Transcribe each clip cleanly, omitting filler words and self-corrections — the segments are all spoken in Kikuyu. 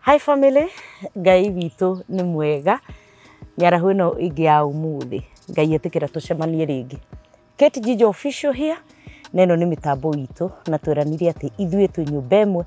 Hi family, Ngai witũ nĩ mwega. Mĩaraho ĩno ĩngĩ ya ũmũthĩ, Ngai etĩkĩra tũcemanie rĩngĩ. Kate Njijo Official here, na ĩno nĩ mĩtambo itũ, na tweranire atĩ ithuĩ twĩ nyũmba ĩmwe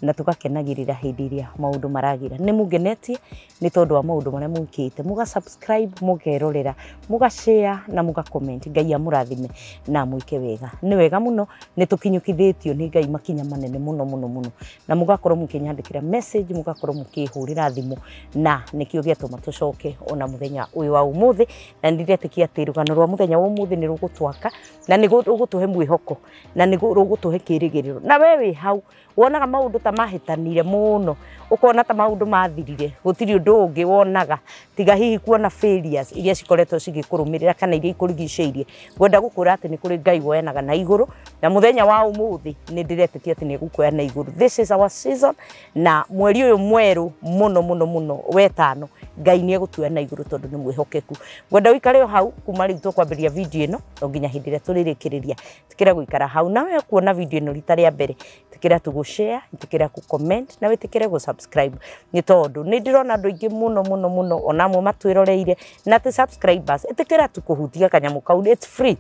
na tũgakenagĩrĩra hĩndĩ ĩrĩa maũndũ maragĩra. Nĩ mũngenetie nĩ tondũ wa maũndũ marĩa mwĩkĩte, mũga subscribe, mũkerorera, mũga share na mũga comment. Ngai amũrathime na amwĩke wega. Nĩ wega mũno, nĩ tũkinyũkithĩtio nĩ Ngai makinya manene mũno mũno mũno, na mũgakorwo mũkĩnyandĩkĩra message, mũgakorwo mũkĩhũrĩra thimũ, na nĩkĩo gĩatũma tũcoke ona mũthenya ũyũ wa ũmũthĩ. Na nĩ ndĩretĩkia atĩ rũgano rwa mũthenya wa ũmũthĩ nĩ rũgũtwaka na nĩ rũgũtũhe mwĩhoko na nĩ rũgũtũhe kĩĩrĩgĩrĩro. Na we wĩ hau wonaga maũndũ ta mahĩtanire mũno, ũkona ta maũndũ mathirire, gũtirĩ ũndũ ũngĩ wonaga tiga hihi kuona failures iria cikoretwo cigĩkũrũmĩrĩra kana iria ikũrigicĩirie. Ngwenda gũkwĩra atĩ nĩ kũrĩ Ngai woyanaga na igũrũ, na mũthenya wa ũmũthĩ nĩ ndĩretĩkia atĩ nĩ egũkuoya na igũrũ. This is our season, na mweri ũyũ mwerũ mũno mũno mũno wetano, Ngai nĩ egũtuoya na igũrũ tondũ nĩ mwĩhokeku. Ngwenda ũikare o hau kuma rĩu tũkwambĩrĩria video ĩno o nginya hĩndĩ ĩrĩa tũrĩrĩkĩrĩria. Tĩkĩra gũikara hau, nawe kuona video ĩno rita rĩa mbere, ĩtĩkĩra tu gũ-share, ĩtĩkĩra gũ-comment na wĩtĩkĩre gũ-subscribe, nĩ tondũ nĩ ndĩrona andũ aingĩ mũno mũno mũno ona amwe matwĩroreire na ti subscribers. Ĩtĩkĩra tu kũhutia kanyamũ kau, it's free,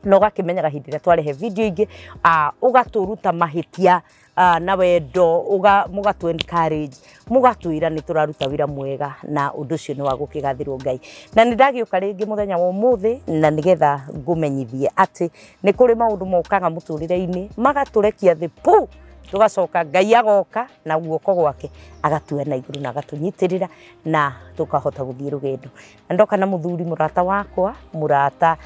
na ũgakĩmenyaga hĩndĩ ĩrĩa twarehe video ingĩ, ũgatũruta mahĩtia na wendo, mũgatũ encourage, mũgatwĩra nĩ tũraruta wĩra mwega, na ũndũ ũcio nĩ wa gũkĩgathĩrwo Ngai. Na nĩ ndagĩũka rĩngĩ mũthenya wa ũmũthĩ na nĩgetha ngũmenyithie atĩ nĩ kũrĩ maũndũ mokaga mũtũrĩre-inĩ magatũrekia thĩ pu, tũgacoka Ngai agoka na guoko gwake agatuoya na igũrũ na agatũnyitĩrĩra na tũkahota gũthiĩ rũgendo. Na ndoka na mũthuri mũrata wakwa, mũrata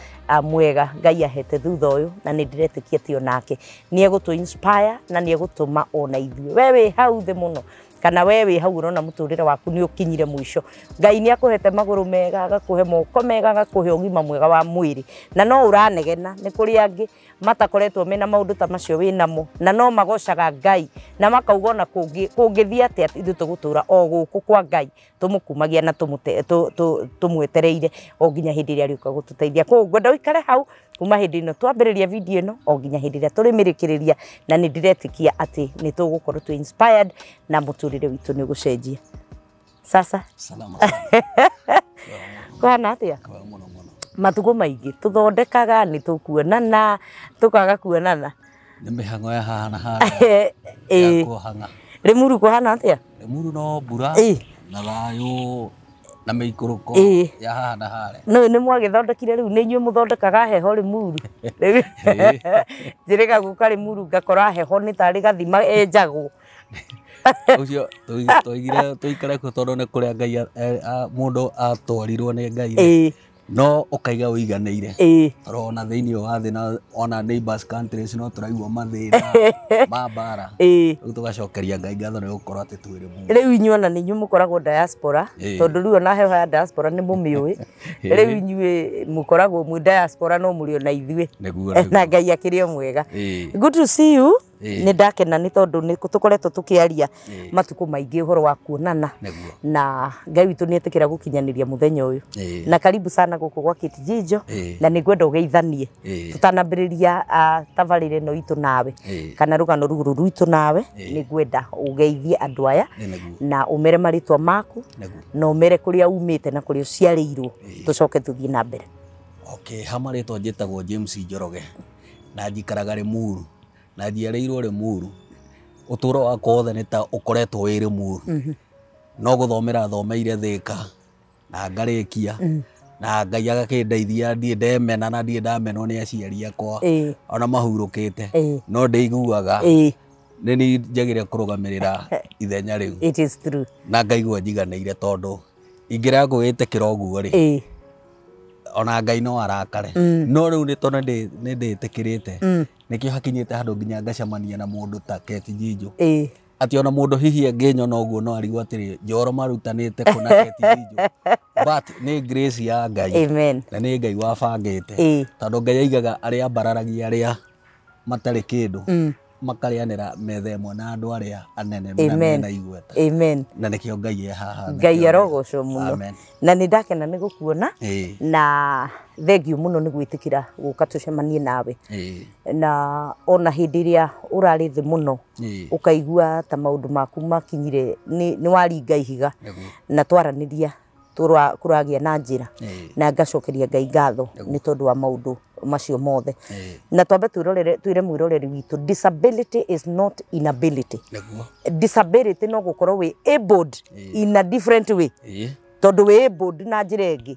mwega Ngai ahete thutha ũyũ, na nĩ ndĩretĩkia atĩ onake nĩ egũtũ inspire na nĩ egũtũma ona ithuĩ. We wĩ hau thĩ mũno, kana we wĩ hau ũrona mũtũrĩre waku nĩ ũkinyire mũico, Ngai nĩ akũhete magũrũ mega, agakũhe moko mega, agakũhe ũgima mwega wa mwĩrĩ, na no ũranegena. Nĩ kũrĩ angĩ matakoretwo mena maũndũ ta macio wĩ namo, na no magocaga Ngai na makauga ona kũngĩthiĩ atĩa ithuĩ tũgũtũra o gũkũ kwa Ngai, tũmũkumagia na tũmwetereire o nginya hĩndĩ ĩrĩa arĩũka gũtũteithia. Koguo ngwenda ũikare hau kuma hĩndĩ ĩno twambĩrĩria video ĩno o nginya hĩndĩ ĩrĩa tũrĩmĩrĩkĩrĩria, na nĩ ndĩretĩkia atĩ nĩ tũgũkorwo twĩ inspired na mũtũrĩre witũ nĩ ũgũcenjia. Sasa Salama sana. Kũhana atĩa? Kwa mũno mũno. Matukũ maingĩ tũthondekaga nĩ tũkuonana, tũkaga kuonana. Nĩ mĩhang'o ya haha na harĩa ya kũhang'a. Rĩmuru kũhana atĩa? Rĩmuru no mbura na thayũ na mĩikũrũko ya haha na harĩa. No nĩ mwagĩthondekire rĩu, nĩ inyuĩ mũthondekaga heho Rĩmuru. Njĩrĩga gũka Rĩmuru ngakora heho nĩ tarĩ gathima enjagwo. Ũcio tũigire tũikare kuo tondũ nĩ kũrĩa Ngai mũndũ atwarirwo nĩ Ngai. No ũkaiga ũiganĩire. Tondũ ona thĩinĩ wa thĩ na ona neighbors countries no tũraigua mathĩna ma mbara. Rĩu tũgacokeria Ngai ngatho nĩ gũkorwo atĩ twĩ Rĩmuru. Rĩu inyuĩ ona nĩ inyuĩ mũkoragwo diaspora, tondũ rĩu ona heho ya diaspora nĩ mũmĩũĩ. Rĩu inyuĩ mũkoragwo mwĩ diaspora no mũrĩ ona ithuĩ. Nĩguo, Na Ngai akĩrĩ o mwega. Good to see you. Nĩ ndakena nĩ tondũ nĩ tũkoretwo tũkĩaria matukũ maingĩ ũhoro wa kuonana. Na Ngai witũ nĩ etĩkĩra gũkinyanĩria mũthenya ũyũ. Na karibu sana gũkũ gwa Kate Njijo. Na nĩ ngwenda ũgeithanie tũtanambĩrĩria tabarĩra ĩno itũ nawe, kana rũgano rũrũ rwitũ nawe. Nĩ ngwenda ũgeithie andũ aya na ũmere marĩtwa maku na ũmere kũrĩa umĩte na kũrĩa ũciarĩirwo, tũcoke tũthiĩ na mbere. Okay, ha marĩtwa njĩtagwo James Njoroge na njikaraga Rĩmuru na njiarĩirwo Rĩmuru. Ũtũũro wakwa wothe nĩ ta ũkoretwo wĩ Rĩmuru. No gũthomera thomeire Thĩka na ngarĩkia, na Ngai agakĩndeithia ndirĩ ndemena na ndirĩ ndamenwo nĩ aciari akwa ona mahurũkĩte, no ndĩiguaga nĩ niĩ njagĩrĩire kũrũgamĩrĩra ithenya rĩu. It is true. Na ngaigua njiganĩire tondũ ingĩrega kwĩĩtĩkĩra ũguo rĩ, ona Ngai no arakare. No rĩu nĩ tondũ nĩ ndĩtĩkĩrĩte, nĩkĩo hakinyĩte handũ nginya ngacemania na mũndũ ta Kate Njijo, atĩ ona mũndũ hihi angĩnyona ũguo no arigwo atĩrĩ, Njoro marutanĩte kũ na Kate Njijo? But nĩ grace ya Ngai. Amen. Na nĩ Ngai wabangĩte, tondũ Ngai aigaga arĩa ambararagia arĩa matarĩ kĩndũ, makarĩanĩra metha ĩmwe na andũ arĩa anene na mena igweta. Amen. Na nĩkĩo Ngai e haha na Ngai nĩkĩo arogocwo mũno. Amen. Na nĩ ndakena nĩ gũkuona. Na Thank you mũno nĩ gwĩtĩkĩra gũka tũcemanie nawe. Na ona hĩndĩ ĩrĩa ũrarĩ thĩ mũno, ũkaigua ta maũndũ maku makinyire nĩ waringa ihiga, na twaranĩria kũragĩa na njĩra, na ngacokeria Ngai ngatho nĩ tondũ wa maũndũ macio mothe. Na twambe twĩrorere, twĩre mwĩroreri witũ, disability is not inability. Disability no gũkorwo wĩ abled in a different way, tondũ wĩ abled na njĩra ĩngĩ.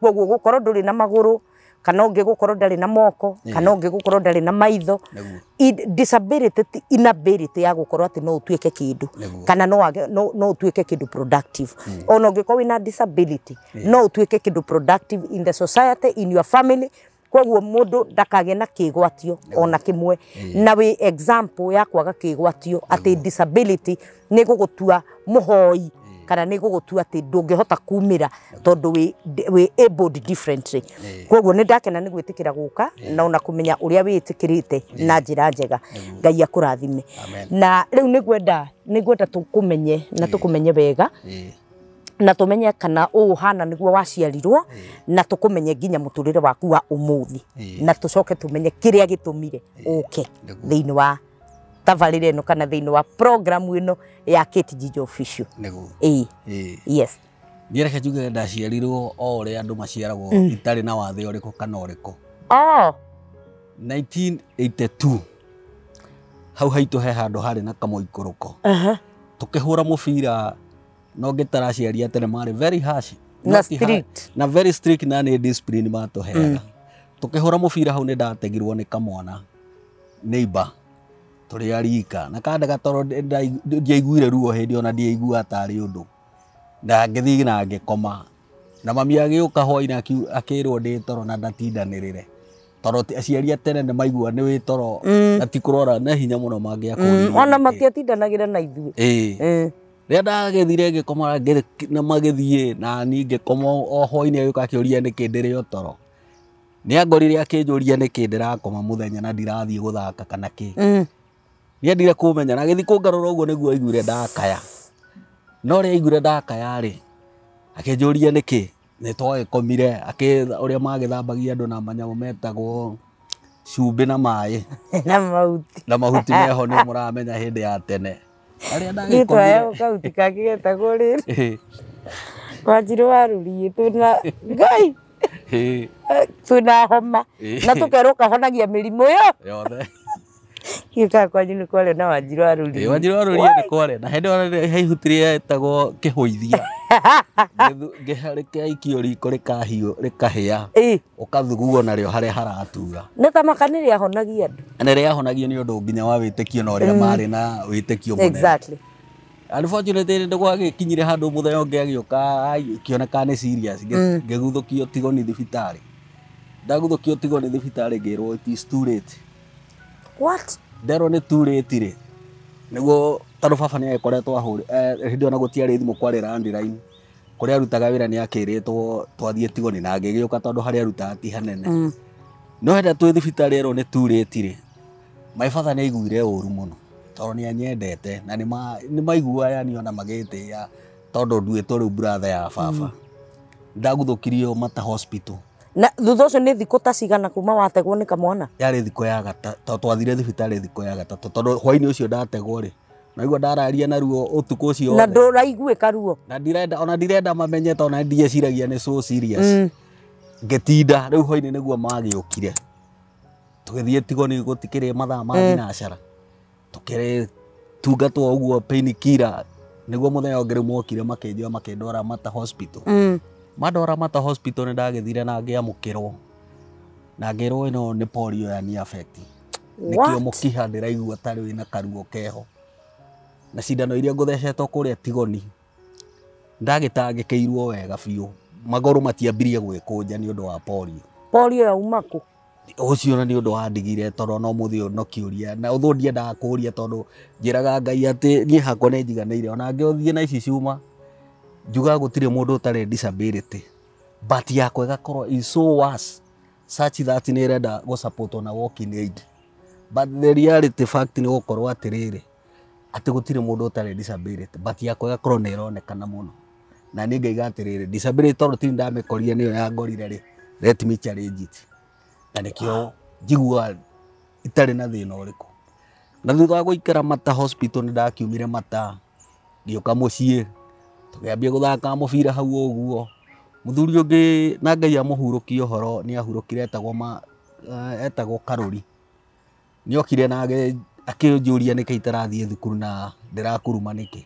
Koguo gũkorwo ndũrĩ na magũrũ, kana ũngĩ gũkorwo ndarĩ na moko, kana ũngĩ gũkorwo ndarĩ na maitho. Disability ti inability ya gũkorwo atĩ no ũtuĩke kĩndũ, kana no wage, no ũtuĩke kĩndũ productive. Ona ũngĩkorwo wĩna disability, no ũtuĩke kĩndũ productive in the society, in your family. Koguo mũndũ ndakagĩe na kĩgwatio ona kĩmwe, na wĩ example ya kwaga kĩgwatio atĩ disability nĩ gũgũtua mũhoi kana nĩ gũgũtua atĩ ndũngĩhota kumĩra tondũ wĩ abled differently. Koguo nĩ ndakena nĩ gwĩtĩkĩra gũka na ona kũmenya ũrĩa wĩtĩkĩrĩte na njĩra njega. Ngai akũrathime. Amen. Na rĩu nĩ ngwenda tũkũmenye na tũkũmenye wega, na tũmenye kana ũũ ũhana nĩguo waciarirwo, na tũkũmenye nginya mũtũrĩre waku wa ũmũthĩ, na tũcoke tũmenye kĩrĩa gĩtũmire ũke thĩinĩ wa tabarĩra ĩno kana thĩinĩ wa programu ĩno ya Kate Njijo Official. Ĩĩ. Yes. Niĩ reke njuge ndaciarirwo o ũrĩa andũ maciaragwo, itarĩ na wathe ũrĩkũ kana ũrĩkũ. 1982 hau haitũ he handũ harĩ na kamũikũrũko, tũkĩhũra mũbira, no ngĩtara aciari a tene marĩ very harsh. Na Not strict. Na very strict, na nĩ discipline matũheaga. Tũkĩhũra mũbira hau nĩ ndategirwo nĩ kamwana neighbor tũrĩ a rika, na kanda gatoro ndiaiguire ruo hĩndĩ, ona ndiaigua tarĩ ũndũ, na ngĩthiĩ na ngĩkoma, na mami agĩũka hwainĩ akĩrwo ndĩ toro na ndatindanĩrĩre, tondũ aciari a tene nĩ maigua nĩ wĩ toro na ti kũrora na hinya mũno mangĩakũririe Ona nĩkĩ. Matiatindanagĩra na ithuĩ. Rĩrĩa ndagĩthire ngĩkoma na magĩthiĩ na niĩ ngĩkoma, o hwainĩ agĩũka akĩũria nĩkĩ ndĩrĩ o toro. Nĩ angorire akĩnjũria nĩkĩ ndĩrakoma mũthenya na ndirathiĩ gũthaka kana kĩ. Nĩendire kũmenya na agĩthiĩ kũngarũra ũguo nĩguo aiguire ndakaya. No rĩrĩa aiguire ndakaya rĩ, akĩnjũria nĩkĩ, nĩ twagĩkomire akĩ ũrĩa magĩthambagia andũ na manyamũ metagwo cumbĩ na maĩ. Na mahuti. Na mahuti meho, nĩ mũramenya hĩndĩ ya tene. Arĩa Niĩ ndagĩkomire. twaheagwo kahuti kangĩ getagwo rĩrĩ, Wanjirũ wa rũriĩ, twĩna Ngai, twĩna homa, na tũkerwo kahonagia mĩrimũ yo Yothe. Gĩkaga kwanyu nĩ kwarĩ na Wanjirũ wa rũriĩ? Wanjirũ wa rũriĩ nĩ kwarĩ na hĩndĩ ĩyo he ihuti rĩetagwo kĩhũithia. Rĩkaikio riko rĩkahiũ rĩkahĩa, ũkathugwo narĩo harĩa haratura. Nĩ ta maka nĩ rĩahonagia andũ. Na rĩahonagio nĩ ũndũ nginya wa wĩtĩkio na ũrĩa marĩ na wĩtĩkio mũnene. Unfortunately nĩ gwagĩkinyire handũ mũthenya ũngĩ agĩũka akĩoneka nĩ serious, ngĩguthũkio Tigoni thibitarĩ. Ndaguthũkio Tigoni thibitarĩ ngĩrwo it is too late. What? Nderwo nĩ too late rĩ, nĩguo tondũ baba nĩ agĩkoretwo ahũrĩ hĩndĩ ĩyo na gũtiarĩ thimũ, kwarĩ landline. Kũrĩa arutaga wĩra nĩ akĩrĩtwo twathiĩ Tigoni, na ngĩgĩũka tondũ harĩa arutaga ti hanene. No hĩndĩ ĩrĩa twĩ thibitarĩ erwo nĩ too late rĩ, my father nĩ aiguire ũru mũno tondũ nĩ anyendete na nĩ maigua yani ona magĩtĩĩa tondũ nduĩtwo rĩu brother ya baba. Ndaguthũkirio Mata Hospital. Na thutha ũcio nĩ thikũ ta cigana kuma wategwo nĩ kamwana? Yarĩ thikũ ya gatatũ, twathire thibitarĩ thikũ ya gatatũ, tondũ hwainĩ ũcio ndategwo rĩ, naigua ndararia na ruo ũtukũ ũcio Na wothe. Ndũraiguĩka ruo? Na ndirenda, ona ndirenda mamenye, tondũ na ndieciragia nĩ so serious. Ngĩtinda rĩu hwainĩ nĩguo magĩũkire, tũgĩthiĩ Tigoni, gũtikĩrĩ mathaa ma thinacara, tũkĩrĩ tungatwo ũguo pain killer, nĩguo mũthenya ũngĩ rĩu mokire makĩnjoya makĩndwara Mata Hospital. Mandwara Mata Hospital nĩ ndagĩthire na ngĩamũkĩrwo na ngĩrwo ĩno nĩ polio ya ni affect, nĩkĩo What? mũkiha ndĩraigua tarĩ wĩna karuo keho na cindano iria ngũthecetwo kũrĩa Tigoni. Ndagĩtangĩkĩirwo wega biũ, magũrũ matiambirie gwĩkũnja nĩ ũndũ wa polio. Polio yauma kũ? Ũcio na nĩ ũndũ wandigire, tondũ no mũthĩ ũyũ no kĩũria na ũthũ ndiendaga kũũria, tondũ njĩraga Ngai atĩ niĩ hakwa nĩ njiganĩire. Ona ngĩthiĩ na ici cuma njugaga gũtirĩ mũndũ ũtarĩ disability, but yakwa ĩgakorwo is so worse such that nĩ ĩrenda gũ na walking aid, but the reality fact nĩ gũkorwo atĩrĩrĩ atĩ gũtirĩ mũndũ ũtarĩ disability, but yakwa ĩgakorwo nĩ ĩronekana mũno, na niĩ ngaiga atĩrĩrĩ, disability tondũ tiri ndamĩkorire nĩyo yangorire rĩ. Let me challenge it. Na nĩkĩo njiguaga itarĩ na thĩna ũrĩkũ. Na thutha wa gũikara Mata hospital nĩ ndakiumire Mata ngĩũka mũciĩ tũkĩambia gũthaka mũbira hau ũguo. Mũthuri ũngĩ na Ngai amũhurũkie ũhoro nĩ ahurũkire etagwo Karũri. Nĩ okire na akĩnjũria nĩkĩ itarathiĩ thukuru na ndĩrakuruma nĩkĩ.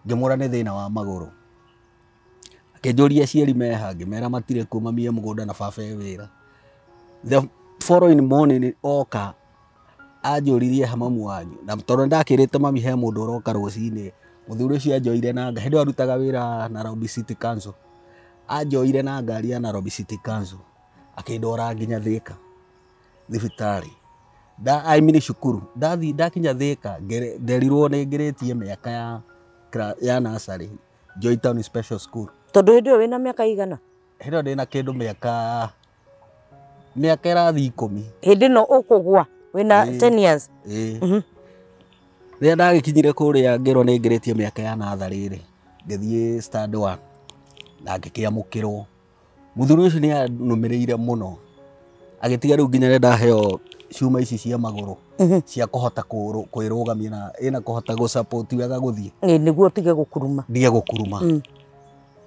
Ngĩmwĩra nĩ thĩna wa magũrũ. Akĩnjũria aciari meha, ngĩmera matirĩ kuo, mami e mũgũnda na baba e wĩra. The following morning oka anjũririe ha mamu wanyu, na tondũ nĩndakĩrĩte mami he mũndũ ũroka rũcinĩ, mũthuri ũcio anjoire na hĩndĩ ĩyo arutaga wĩra Nairobi City Council, anjoire na ngari ya Nairobi City Council akĩndwara nginya Thika thibitarĩ. I mean cukuru. Ndathiĩ ndakinya Thika nderirwo nĩ ngĩrĩtie mĩaka ya nursery Joy Town Special School. Tondũ hĩndĩ ĩyo wĩna mĩaka igana? Hĩndĩ ĩyo ndĩna kĩndũ mĩaka ĩrathiĩ 10. Hĩndĩ ĩno ũkũgwa wĩna 10 years. Ĩĩ. Rĩrĩa ndagĩkinyire kũrĩa ngĩrwo nĩ ngĩrĩtie mĩaka ya natharĩ rĩ, ngĩthiĩ stand 1 na ngĩkĩamũkĩrwo. Mũthuri ũcio nĩ anũmĩrĩire mũno agĩtiga rĩu nginya rĩrĩa ndaheo cuma ici cia magũrũ cia kũhota kwĩrũgamia na ĩna kũhota gũ support wega gũthiĩ. Ĩĩ, nĩguo ũtige gũkuruma. Ndige gũkuruma.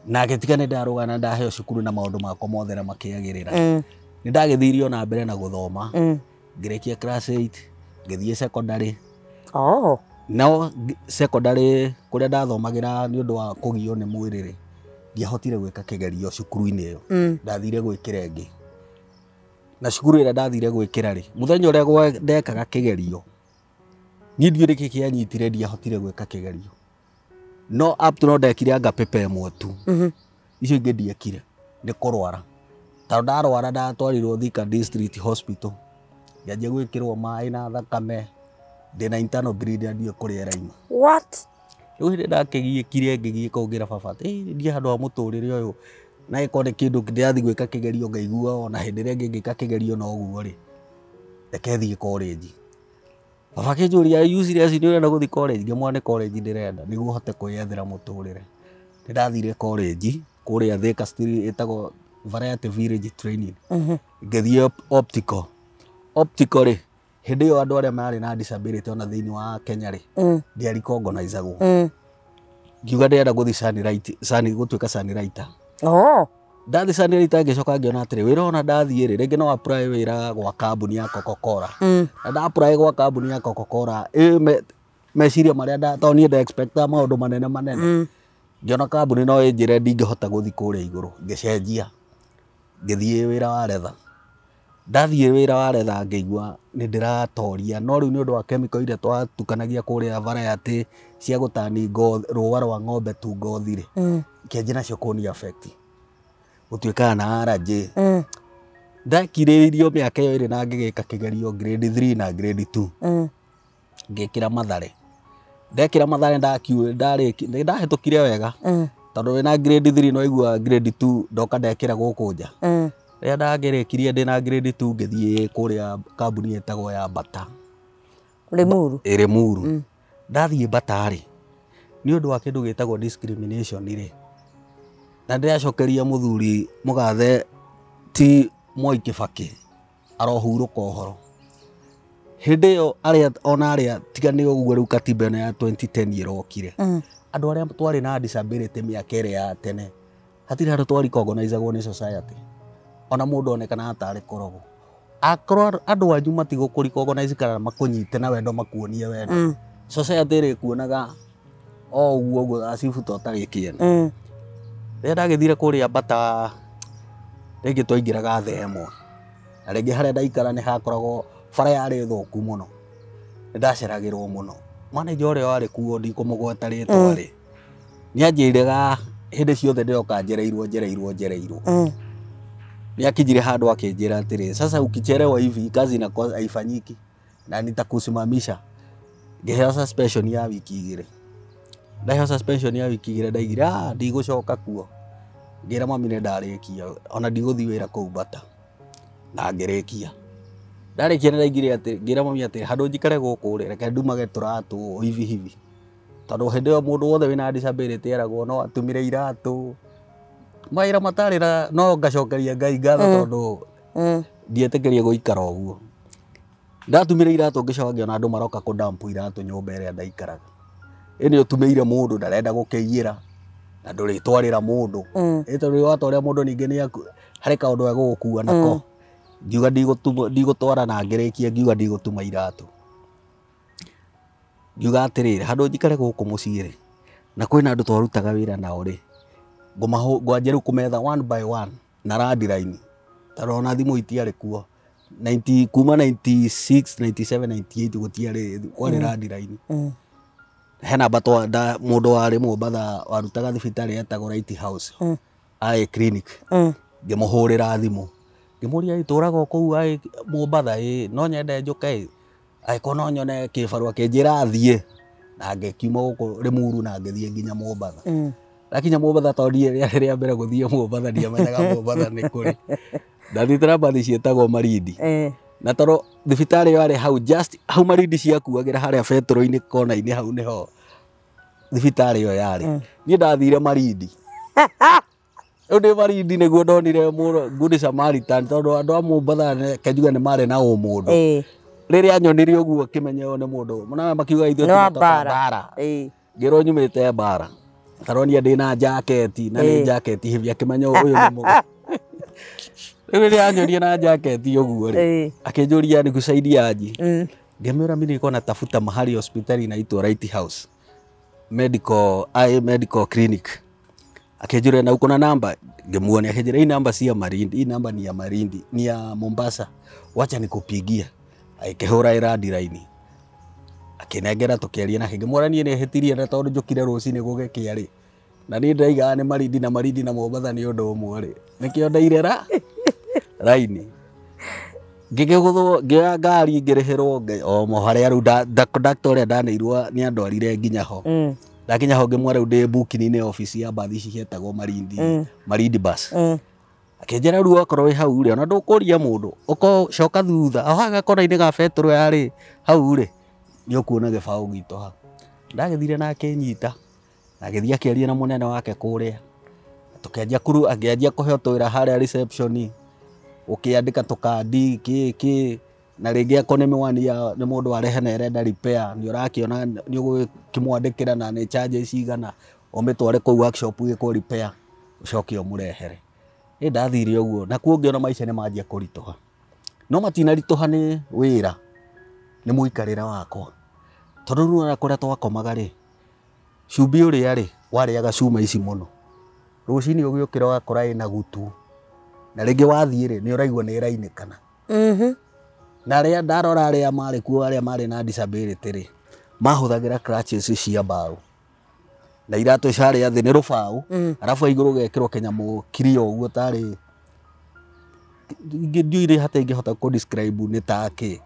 Na agĩtiga nĩ ndarũga na ndaheo cukuru na maũndũ makwa mothe na makĩagĩrĩra. Nĩ ndagĩthirie ona mbere na gũthoma. Ngĩrĩkia class 8, ngĩthiĩ secondary. Oh. No secondary kũrĩa ndathomagĩra nĩ ũndũ wa kũgio nĩ mwĩrĩ rĩ, ndiahotire gwĩka kĩgerio cukuru-inĩ ĩyo. Ndathire gwĩkĩra ĩngĩ. Na cukuru ĩrĩa ndathire gwĩkĩra rĩ, mũthenya ũrĩa ndekaga kĩgerio, niĩ ndiũĩ nĩkĩ kĩanyitire ndiahotire gwĩka kĩgerio. No up to now ndekire anga paper ĩmwe tu. Icio ingĩ ndiekire nĩ kũrwara. Tondũ ndarwara ndatwarirwo Thika District Hospital. Ngĩanjia gwĩkĩrwo maĩ na thakame, ndĩna internal bleeding na ndiũĩ kũrĩa ĩrauma. What? Rĩu hĩndĩ ndakĩgiĩkire ngĩgiĩka ũũ ngĩra baba atĩ ndiĩ handũ ha mũtũrĩre ũyũ. Na ĩkorwo nĩ kĩndũ ndĩrathiĩ gwĩka kĩgerio ngaigua ona hĩndĩ ĩrĩa ĩngĩ ngĩka kĩgerio no ũguo rĩ, reke thiĩ college. Baba akĩnjũria, are you serious nĩ ũrenda gũthiĩ college? Ngĩmwĩra nĩ college ndĩrenda nĩguo hote kwĩyethera mũtũrĩre. Nĩ ndathire college kũrĩa Thika Street ĩtagwo Variety Village Training. Ngĩthiĩ optical. Optical rĩ, hĩndĩ ĩyo andũ arĩa marĩ na disability ona thĩinĩ wa Kenya rĩ, ndiarikongonaizagwo. Ngiuga ndĩrenda gũthiĩ gũtuĩka sunlighter. Oh. Ndathiĩ sunlighter ngĩcoka ngĩona atĩrĩ, wĩra ona ndathiĩ rĩ, rĩngĩ no apply wĩra gwa kambuni ya Coca-Cola. Na nda apply gwa kambuni ya Coca-Cola, meciria marĩa tondũ niĩ nda expect maũndũ manene manene. Ngĩona kambuni no ĩnjĩre ndingĩhota gũthiĩ kũrĩa igũrũ, ngĩcenjia. Ngĩthiĩ wĩra wa leather. Ndathiĩ wĩra wa leather ngĩigua nĩ ndĩratoria, no rĩu nĩ ũndũ wa chemical iria twatukanagia kũrĩa Variety cia gũtani rũa rwa ng'ombe tu ngothi rĩ, ikĩanjia nacio kũni affect. Gũtuĩkaga na allergy. Ndakirĩrĩirio mĩaka ĩyo ĩrĩ na ngĩgĩka kĩgerio grade 3 na grade 2. Ngĩkĩra Mathare. Ndekĩra Mathare ndahĩtũkire wega. Tondũ wĩna grade 3 no igua grade 2 ndoka ndekĩra gũkũ nja. Rĩrĩa ndagĩrĩkirie ndĩna grade 2 ngĩthiĩ kũrĩa kambuni ĩtagwo ya Bata. Limuru. Limuru. Ndathiĩ Bata rĩ, nĩ ũndũ wa kĩndũ gĩtagwo discrimination rĩ, na ndĩracokeria mũthuri mũgathe ti Mwai Kibaki arohurũka ũhoro. Hĩndĩ ĩyo arĩa ona arĩa tiga nĩ ũguo rĩu katiba ĩno ya 2010 ĩrokire. Andũ arĩa twarĩ na disability mĩaka ĩrĩa ya tene, hatirĩ handũ twarikongonaizagwo nĩ society. Ona mũndũ onekanaga tarĩ korogo. Akorwo andũ anyu matigũkũrecognize kana makũnyite na wendo makuonie wendo. Society ĩrĩkuonaga o ũguo ũguo as if ta ũtarĩ kĩene. Rĩrĩa ndagĩthire kũrĩa Bata rĩngĩ twaingĩraga thĩ ĩmwe. Na rĩngĩ harĩa ndaikara nĩ hakoragwo bara yarĩ thũku mũno. Nĩ ndaceragĩrwo mũno. Manager ũrĩa warĩ kuo ndikũmũgweta rĩtwa rĩ, nĩ anjĩraga hĩndĩ ciothe ndĩroka njereirwo njereirwo njereirwo. Nĩ akinyire handũ akĩnjĩra atĩrĩ, sasa ukichelewa hivi kazi inakuwa haifanyiki na nitakusimamisha. Ngĩheo suspension ya wiki igĩrĩ. Ndaheo suspension ya wiki igĩrĩ ndaigire ndigũcoka kuo. Ngĩra mami nĩ ndarĩkia ona ndigũthiĩ wĩra kũu Bata. Na ngĩrĩkia. Ndarĩkia nĩ ndaigire atĩ ngĩra mami atĩ handũ njikare gũkũ rĩ, reke ndumage tũratũ hivi hivi. Tondũ hĩndĩ ĩyo mũndũ wothe wĩna disability eragwo no atumire iratũ. Mawĩra matarĩ na no ngacokeria Ngai ngatho tondũ ndietĩkĩrie gũikara ũguo. Ndatumire iratũ ngĩcoka ngĩona andũ maroka kũdampu iratũ nyũmba ĩrĩa ndaikaraga. Ĩ nĩ ũtumĩire mũndũ ndarenda gũkĩiyĩra na ndũrĩtwarĩra mũndũ. Ĩ tondũ watwarĩra mũndũ ningĩ nĩ harĩ kaũndũ egũgũkua nako. Ngiuga ndigũtwara na ngĩrĩkia ngiuga ndigũtuma iratũ. Ngiuga atĩrĩrĩ, handũ njikare gũkũ mũciĩ rĩ, na kwĩna andũ twarutaga wĩra nao rĩ, ngwanjia rĩu kũmetha one by one na landline tondũ ona thimũ itiarĩ kuo. 90 kuma 96 97 98 gũtiarĩ, kwarĩ landline. He namba mũndũ warĩ Mombatha warutaga thibitarĩ etagwo Right House Eye Clinic. Ngĩmũhũrĩra thimũ ngĩmũria, ĩ tũraga o kũu ĩ Mombatha, ĩ no nyende njũke, ĩ angĩkorwo no nyone kĩbarũa. Kĩnjĩra thiĩ, na ngĩkiuma gũkũ Limuru na ngĩthiĩ nginya Mombatha. Ndakinya Mombatha, tondũ niĩ rĩarĩ rĩa mbere gũthiĩ Mombatha, ndiamenyaga Mombatha nĩ kũrĩ. Ndathiĩte na mbathi ciĩtagwo Malindi na tondũ thibitarĩ ĩyo yarĩ hau just hau Malindi ciakuagĩra harĩa betũrũ-inĩ kona-inĩ, hau nĩho thibitarĩ ĩyo yarĩ. Niĩ ndathire Malindi. Rĩu ndĩ Malindi nĩguo ndonire Good Samaritan, tondũ andũ a Mombatha kenjuga nĩ marĩ na ũmũndũ. Rĩrĩa nyonire ũguo akĩmenya ũyũ nĩ mũndũ na makiuga ithuĩ Nĩ wa tumetoka mbara. Mbara. Ngĩrwo nyumĩte mbara, taronia ndĩna jaketi na nĩ jaketi hivi, akĩmenya ũyũ nĩ mũgũ. Rĩu rĩrĩa anyonie na jaketi ũguo rĩ, akĩnjũria nikusaidiaje. Ngĩmwĩra mimi nilikuwa natafuta mahali hospitali inaitwa Right House Medical Eye Medical Clinic. Akĩnjũria na uko na namba, ngĩmuonia. Akĩnjĩra hii namba si ya Malindi, hii namba ni ya Malindi, ni ya Mombasa, wacha nikupigia. Akĩhũra ĩrandi akĩnengera, tũkĩaria nake, ngĩmwĩra niĩ nĩ hĩtirie na tondũ njũkire rũcinĩ gũgĩkĩa rĩ, na niĩ ndĩraigaga nĩ Malindi na Malindi na Mombatha nĩ ũndũ ũmwe rĩ, nĩkĩo ndairera raini ngĩkĩgũthwo, ngĩoya ngari ngĩrĩhĩrwo o harĩa rĩu conductor ũrĩa ndaneirwo nĩ andwarire nginya ho. Ndakinya ho ngĩmwĩra rĩu ndĩ booking-inĩ office ya mbathi ici cietagwo Malindi, Malindi bus. Akĩnjĩra rĩu okorwo wĩ hau rĩ, ona ndũkũria mũndũ, ũcoka thutha o haha gakona-inĩ ga betũrũ yarĩ hau rĩ, nĩ ũkuona gĩbaũ gitũ hau. Ndagĩthire na akĩnyita na agĩthiĩ akĩaria na mũnene wake kũrĩa, tũkĩanjia kuru, akĩanjia kũheo tũwĩra harĩa reception, ũkĩandĩka tũkandi kĩ kĩ, na rĩngĩ akorwo nĩ mĩwani ya nĩ mũndũ warehe na ĩrenda repair, nĩ ũrakĩona nĩ ũgũkĩmwandĩkĩra na nĩ charges cigana, ũmĩtware kũu workshop ĩkwo repair, ũcoke ũmũrehere. Ĩ ndathire ũguo na kuo ngĩona maica nĩ manjia kũritũha, no matinaritũha nĩ wĩra, nĩ mũikarĩre wakwa, tondũ rĩu ona kũrĩa twakomaga rĩ, cumbĩ ũrĩa rĩ warĩaga cuma ici mũno, rũcinĩ ũgĩũkĩra ũgakora ĩna gutu, na rĩngĩ wathiĩ rĩ nĩ ũraigua nĩ ĩrainĩkana. Na arĩa ndarora arĩa marĩ kuo, arĩa marĩ na disability rĩ, mahũthagĩra crutches cia mbaũ na iratũ harĩa thĩ nĩ rũbaũ, arabu igũrũ gekĩrwo kĩnyamũ kirio ũguo tarĩ ndiũĩ hata ingĩhota kũ describe nĩ ta kĩ.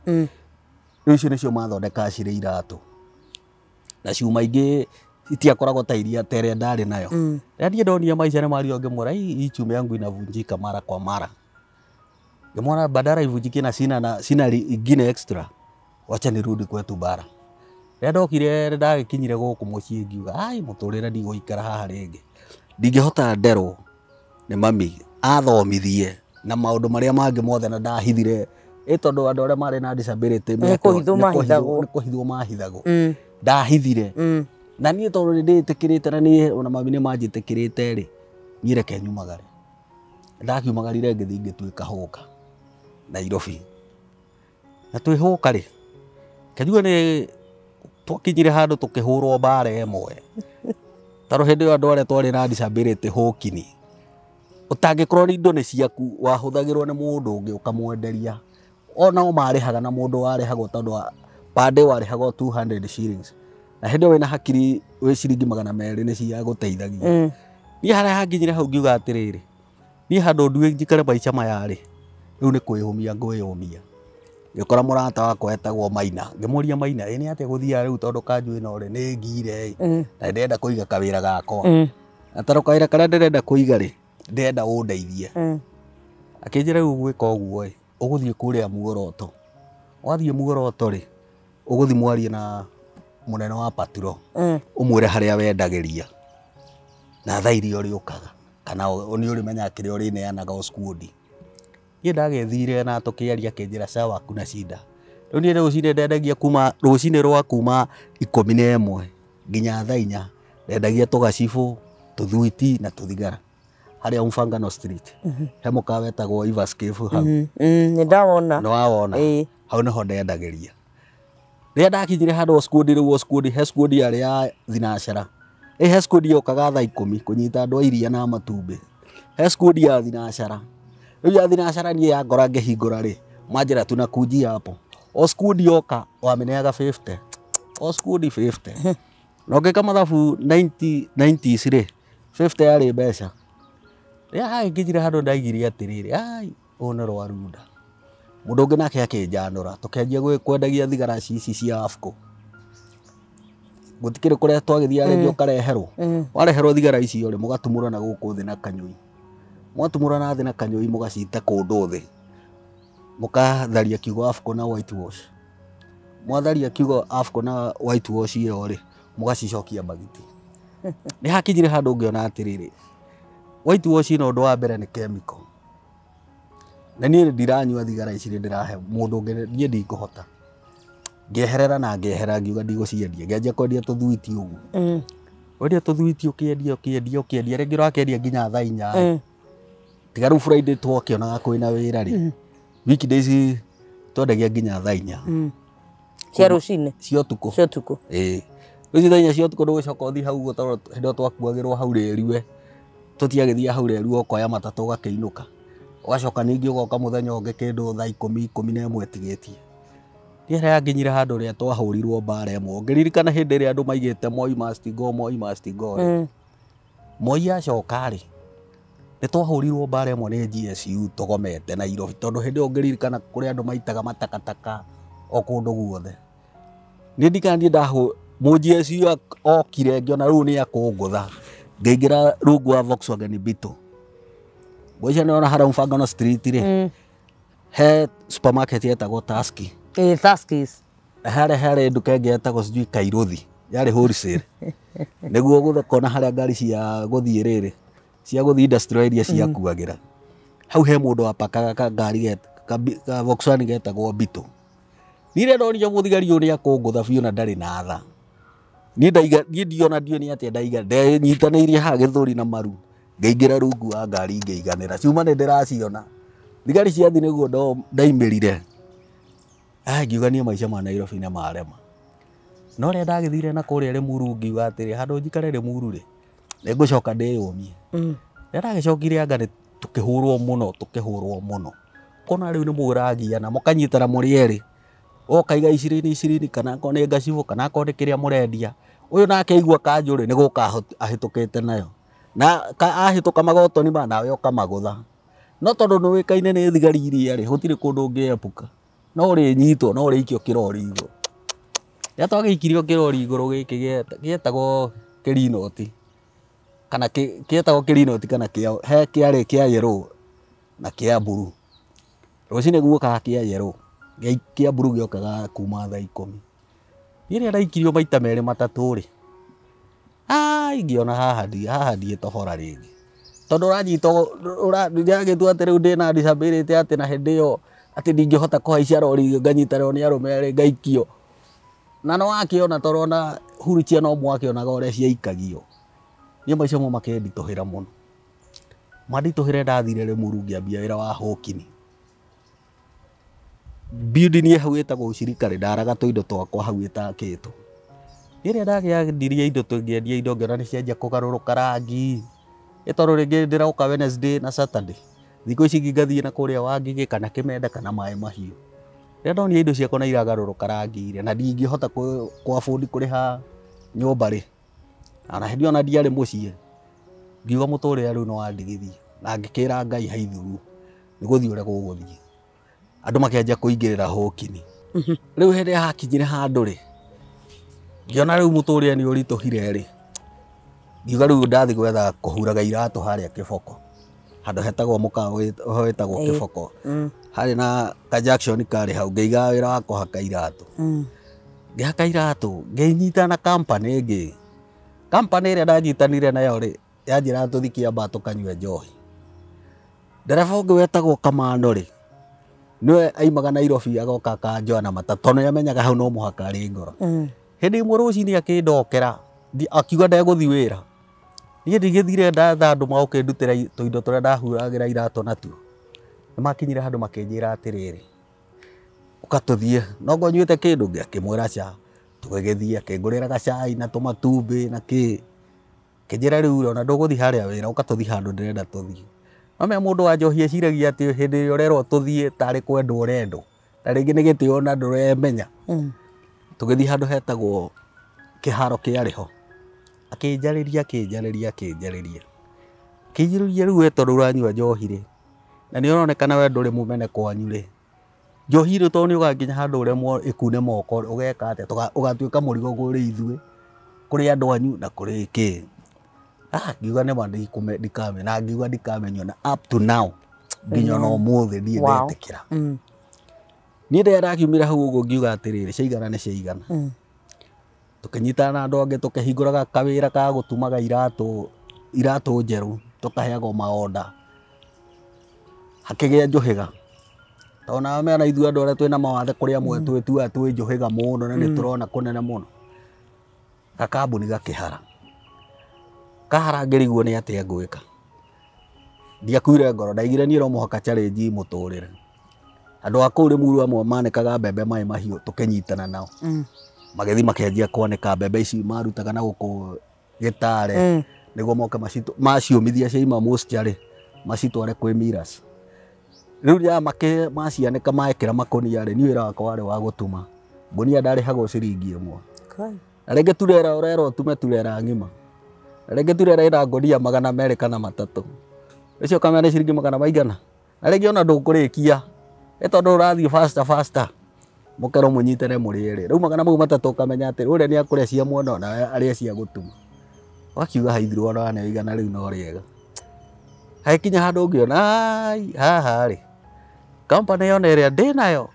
Rĩu icio nĩcio mathondekaga cirĩ iratũ na ciuma ingĩ itiakoragwo ta iria ta ĩrĩa ndarĩ nayo. Rĩrĩa niĩ ndonire maica nĩ mario, ngĩmwĩra hii chuma yangu inavunjika mara kwa mara, ngĩmwona badala ivunjike na sina, na sina ingine extra, wacha nirudi kwetu bara. Rĩrĩa ndokire, ndagĩkinyire gũkũ mũciĩ ngiuga ai mũtũrĩre ndigũikara haha rĩngĩ, ndingĩhota nderwo nĩ mami athomithie na maũndũ marĩa mangĩ mothe na ndahithire ĩ tondũ andũ arĩa marĩ na disability Nĩ kũhithwo mahithagwo. Nĩ kũhithwo mahithagwo. Ndahithire na niĩ tondũ nĩ ndĩtĩkĩrĩte na niĩ ona mami nĩ manjĩtĩkĩrĩte rĩ, niĩ reke nyumagare. Ndakiumagarire ngĩthiĩ ngĩtuĩka hũka Nairobi, na twĩ hũka rĩ, kenjue nĩ twakinyire handũ tũkĩhũrwo mbara ĩmwe, tondũ hĩndĩ ĩyo andũ arĩa twarĩ na disability hũkini ũtangĩkorwo nĩ indo nĩ ciaku wahũthagĩrwo nĩ mũndũ ũngĩ ũkamwenderia, onao marĩhaga na mũndũ warĩhagwo tondũ per day warĩhagwo 200 shillings, na hĩndĩ ĩyo wĩna hakiri wĩ ciringi 200 nĩ cia gũteithagia. Niĩ harĩa hanginyire hau ngiuga atĩrĩrĩ, niĩ handũ ndue njikare maica maya rĩ, rĩu nĩ kwĩyũmia ngwĩyũmia. Ngĩkora mũrata wakwa etagwo Maina, ngĩmũria Maina, ĩ nĩ atĩa gũthiaga rĩu tondũ kanjũ ĩno rĩ nĩ ngire ĩ, na ndĩrenda kũiga kawĩra gakwa, na tondũ kawĩra karĩa ndĩrenda kũiga rĩ, ndĩrenda ũndeithie. Akĩnjĩra rĩu gwĩka ũguo ĩ, ũgũthiĩ kũrĩa Muoroto, wathiĩ Muoroto rĩ, ũgũthiĩ mwarie na mũnene wa paturo, ũmwĩre harĩa wendagĩria na thaa iria ũrĩũkaga. Kana nĩ ũrĩmenyaga kĩrĩa ũrĩneanaga o squad. Niĩ ndagĩthire na tũkĩaria akĩnjĩra sawa hakuna shida. Rĩu niĩ rũcinĩ ndendagia kuma rũcinĩ rwa kuma 11 nginya thaa 4 ndendagia tũgacibũ, tũthwiti na tũthigara harĩa Mfangano Street. He mũkawa wetagwo Ivas Cave hau. Nĩ ndawona. Nĩ wawona? Hau nĩho ndendagĩria. Rĩrĩa ndakinyire handũ o squad rĩu o squad he squad yarĩ ya thinacara. Ĩ he squad yokaga thaa 10 kũnyita andũ a iria na matumbĩ. He squad ya thinacara. Rĩu ya thinacara niĩ yangora ngĩhingũra rĩ, manjĩra tunakujia hapo. O squad yoka wamĩneaga 50. O squad 50. Na ũngĩka mathabu 90s rĩ, 50 yarĩ mbeca. Rĩrĩa hagĩkinyire handũ ndaigire atĩrĩrĩ, ai ũyũ nĩ rwarunda. Mũndũ ũngĩ nake akĩnjanũra tũkĩanjia kwendagia thigara ici cia Afco. Gũtikĩrĩ kũrĩa twagĩthiaga rĩngĩ ũkareherwo. Wareherwo thigara icio rĩ, mũgatumũra na gũkũ thĩ na kanyũi. Mwatumũra na thĩ na kanyũi mũgacita kũndũ thĩ. Mũkatharia kiugo Afco na white wash. Mwatharia kiugo Afco na white wash ĩyo rĩ, mũgacicokia mbagiti. Nĩ hakinyire handũ ngĩona atĩrĩrĩ, white wash ĩno ũndũ wa mbere nĩ chemical. Na niĩ ndiranyua thigara ici ndĩrahe mũndũ ũngĩ, niĩ ndikũhota. Ngĩeherera na ngĩehera ngiuga ndigũciendia. Ngĩanjia kwendia tũthwiti ũguo. Wendia tũthwiti ũkĩendia ũkĩendia ũkĩendia rĩngĩ ũrakĩendia nginya thaa 4. Tiga rĩu Friday twakĩonaga kwĩna wĩra rĩ. Weekdays twendagia nginya thaa 4. Cia rũcinĩ? Cia ũtukũ. Cia ũtukũ. Ĩĩ. Rĩu thaa 4 cia ũtukũ ndũgũcoka ũthiĩ hau ũguo tondũ hĩndĩ ĩyo twakuagĩrwo hau rĩriwe. Tũtiagĩthiaga hau rĩriwe ũkoya matatũ ũgakĩinũka. Ũgacoka ningĩ ũgoka mũthenya ũngĩ kĩndũ thaa 10, 11 ĩtigĩtie. Niĩ harĩa nginyire handũ rĩrĩa twahũrirwo mbara ĩmwe. Ũngĩririkana hĩndĩ ĩrĩa andũ maigĩte Moi must go, Moi must go rĩ. Moi acoka rĩ, nĩ twahũrirwo mbara ĩmwe nĩ GSU tũgomete Nairobi tondũ hĩndĩ ĩyo ũngĩririkana kũrĩ andũ maitaga matakataka o kũndũ guothe. Niĩ ndikana niĩ ndahũ mũ GSU okire ngĩona rĩu nĩ akũngũtha. Ngĩingĩra rungu wa Volkswagen Beetle. Ngwĩciria nĩwona harĩa Mfangano Street rĩ, he supermarket yetagwo Tuskys. Tuskys. Harĩa harĩ nduka ĩngĩ yetagwo sijui Kairuthi, yarĩ wholesale. Nĩguo gũkona harĩa ngari cia gũthiĩ rĩrĩ, cia gũthiĩ industrial area ciakuagĩra. Hau he mũndũ wapakaga kangari ka Volkswagen getagwo Beetle. Niĩ rĩrĩa ndonire mũthigari ũyũ nĩakũngũtha biũ na ndarĩ na tha. Niĩ ndaiga, niĩ ndiona ndiũĩ nĩ atĩa ndaiga, ndenyitanĩirie haha gĩthũri na maru. Ngĩingĩra rungu wa ngari ngĩiganĩra. Cuma nĩ ndĩraciona. Thigari ciathiĩ nĩguo ndaimĩrire. Ngiuga niĩ maica ma Nairobi nĩ marema. No rĩrĩa ndagĩthire na kũrĩa Limuru ngiuga atĩrĩ, handũ njikare Limuru rĩ, nĩngũcoka ndĩyũmie. Rĩrĩa ndagĩcokire anga nĩ tũkĩhũrwo mũno, tũkĩhũrwo mũno. Kona rĩu nĩ mũragiana, mũkanyitana mũrĩ erĩ. Ũkaiga 20 20 kana akorwo nĩ ngacibũ kana akorwo nĩ kĩrĩa mũrendia. Ũyũ nake aigua kanjũ rĩ, nĩ gũka ahĩtũkĩte nayo. Na ahĩtũka magotoni ma nawe ũkamagũtha. No tondũ nĩũĩkaine nĩ thigari iria rĩ, gũtirĩ kũndũ ũngĩepuka. No ũrĩnyitwo, no ũrĩikio kĩrori igũrũ. Rĩrĩa twagĩikirio kĩrori igũrũ gĩkĩ gĩetagwo kĩrinoti. Kana kĩetagwo kĩrinoti kana kĩa, he kĩarĩ kĩa yellow na kĩa mburu. Rũcinĩ guokaga kĩa yellow, kĩa mburu gĩokaga kuma thaa 10. Niĩ rĩrĩa ndaikirio maita merĩ matatũ rĩ, ai ngĩona haha ndiĩtobora rĩngĩ. Tondũ ũranyitwo, ndĩragĩtua atĩ rĩu ndĩna disability atĩ na hĩndĩ ĩyo atĩ ndingĩhota kũhaica rori nganyitanĩrwo nĩ arũme erĩ ngaikio. Na no wakĩona tondũ ona huruchia no mwakĩonaga ũrĩa ciaikagio. Niĩ maica mo makĩnditũhĩra mũno. Manditũhĩre ndathire Limuru ngĩambia wĩra wa hũkini. Building ĩ hau ĩtagwo ushirika rĩ, ndaraga tũindo twakwa hau ĩtakĩtwo. Niĩ rĩrĩa ndakĩendirie indo tũngĩendia indo ngĩona nĩ cianjia kũgarũrũka rangi. Ĩ tondũ rĩngĩ ndĩroka Wednesday na Saturday. Thikũ ici ingĩ ngathiĩ na kũrĩa Wangigĩ kana Kĩmenda kana Maĩ Mahiũ. Rĩrĩa ndonire indo ciakwa nĩ iragarũrũka rangi rĩ, na ndingĩhota kũ afford kũrĩha nyũmba rĩ, ona hĩndĩ ĩyo ona ndiarĩ mũciĩ, ngiuga mũtũrĩre rĩu nĩ wandigithia. Na ngĩkĩra Ngai haithuru, nĩ gũthiĩ ũrĩa gũgũthiĩ. Andũ makĩanjia kũingĩrĩra hũkini. Rĩu hĩndĩ ĩrĩa hakinyire handũ rĩ, ngĩona rĩu mũtũrĩre nĩ ũritũhire rĩ, ngiuga rĩu ndathiĩ gwetha kũhuraga iratũ harĩa Kĩboko. Handũ hetagwo mũkawa wĩtagwo Kĩboko. Harĩ na ka junction karĩ hau, ngĩiga wĩra wa kũhaka iratũ. Ngĩhaka iratũ, ngĩnyita na company ĩngĩ. Company ĩrĩa ndanyitanire nayo rĩ, Yanjĩraga tũthiĩ Kĩambaa tũkanyue njohi. Ndereba ũngĩ wetagwo Kamano rĩ, nĩwe aimaga Nairobi agoka akanjoya na matatũ tondũ nĩamenyaga hau no mũhaka arĩ ngoro. Hĩndĩ ĩmwe rũcinĩ akĩndokera akiuga ndegũthiĩ wĩra. Niĩ ndigĩthire ndatha andũ magũkĩndutĩra tũindo tũrĩa ndahuragĩra iratũ natuo. Nĩmakinyire handũ makĩnjĩra atĩrĩrĩ, ũka tũthiĩ, nongo nyuĩte kĩndũ? Ngĩkĩmwĩra ca. Tũgĩgĩthiĩ akĩngũrĩra gacai na tũmatumbĩ na kĩ. Akĩnjĩra rĩu ona ndũgũthiĩ harĩa wĩra, ũka tũthiĩ handũ ndĩrenda tũthiĩ. Wamenya mũndũ wa njohi eciragia atĩ hĩndĩ ĩrĩa ũrerwo tũthiĩ tarĩ kwendwo ũrendwo, na rĩngĩ nĩ gĩtĩo na ndũremenya. Tũgĩthiĩ handũ hetagwo kĩharo kĩarĩ ho. Akĩnjarĩria akĩnjarĩria akĩnjarĩria. Akĩnjũria rĩu we tondũ ũranyua njohi rĩ, na nĩ ũronekana we ndũrĩ mũmene kwanyu rĩ, njohi rĩ tondũ nĩ ũgakinya handũ ũremwo ĩkune moko ũgeka atĩa? Ũgatuĩka mũrigo kũrĩ ithuĩ, kũrĩ andũ anyu na kũrĩ kĩ. Ngiuga nĩma ndikamenya, na ngiuga ndikamenya na up to now nginya ona ũmũthĩ ndirĩ ndetĩkĩra. Niĩ rĩrĩa ndakiumire hau ũguo ngiuga atĩrĩrĩ, ciaigana nĩ ciaigana. Tũkĩnyitana na andũ angĩ tũkĩhingũraga kawĩra ka gũtumaga iratũ, iratũ njerũ, tũkaheagwo maonda. Hakĩgĩa njũhĩga. Tondũ nawe mena ithuĩ andũ arĩa twĩna mawathe kũrĩ amwe twĩtuaga twĩ njũhĩga mũno na nĩ tũrona kũnene mũno. Gakambuni gakĩhara. Kahara ngĩrigwo nĩ atĩa ngwĩka. Ndiakuire ngoro, ndaigire niĩ no mũhaka challenge mũtũrĩre. Andũ a kũu Rĩmuru amwe manĩkaga mbembe maĩ mahiũ tũkĩnyitana nao. Magĩthiĩ makĩanjia kwanĩka mbembe ici marutaga na gũkũ gĩtare nĩguo moke maciũmithia ciaima moisture rĩ, macitware kwĩ millers. Rĩu rĩrĩa macianĩka mekĩra makũnia rĩ, niĩ wĩra wakwa warĩ wa gũtuma. Ngũnia ndarĩhagwo ciringi ĩmwe. Na rĩngĩ turera ũrerwo ũtume turera ng'ima. Na rĩngĩ turera ĩna ngũnia 200 kana 3. Ũcio ũkamenya nĩ ciringi magana maigana. Na rĩngĩ ona ndũkũrĩkia. Ĩ tondũ ũrathiĩ faster faster. Mũkerwo mũnyitane mũrĩ erĩ. Rĩu magana mau matatũ ũkamenya atĩ ũrĩa nĩ akũrĩa cia mwena na arĩe cia gũtuma. Wakiuga haithirwo ona waneo igana rĩu no rĩega. Hagĩkinya handũ ngĩona ai haha rĩ, company yona ĩrĩa ndĩnayo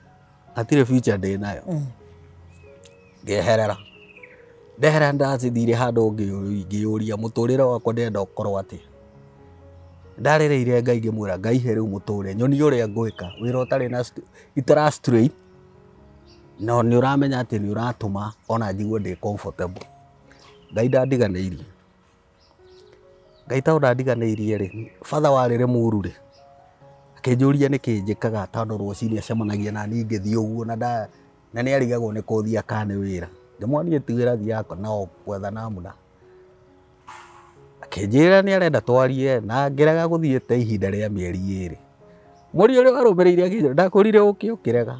hatirĩ future ndĩnayo. Ngĩeherera. Ndeherera nĩndacithire handũ ngĩyũria mũtũrĩre wakwa ndĩrenda ũkorwo atĩa. Ndarĩrĩire Ngai ngĩmwĩra Ngai he rĩu mũtũrĩre nyonie ũrĩa ngwĩka wĩra ũtarĩ na itara strain no nĩ ũramenya atĩ nĩ ũratũma ona njigue ndĩ comfortable. Ngai ndandiganĩirie. Ngai tondũ ndandiganĩirie rĩ, batha warĩ Rĩmuru rĩ, akĩnjũria nĩkĩ njĩkaga tondũ rũcinĩ acemanagia na niĩ ngĩthiĩ ũguo na na nĩ arigagwo nĩ kũthiĩ kana nĩ wĩra. Ngĩmwona niĩ ti wĩra thiaga nao gwetha namna. Akĩnjĩra nĩ arenda twarie na ngĩrega gũthiĩte ihinda rĩa mĩeri 2. Mweri ũrĩa warũmĩrĩire akĩnjĩra ndakũrire ũke ũkĩrega.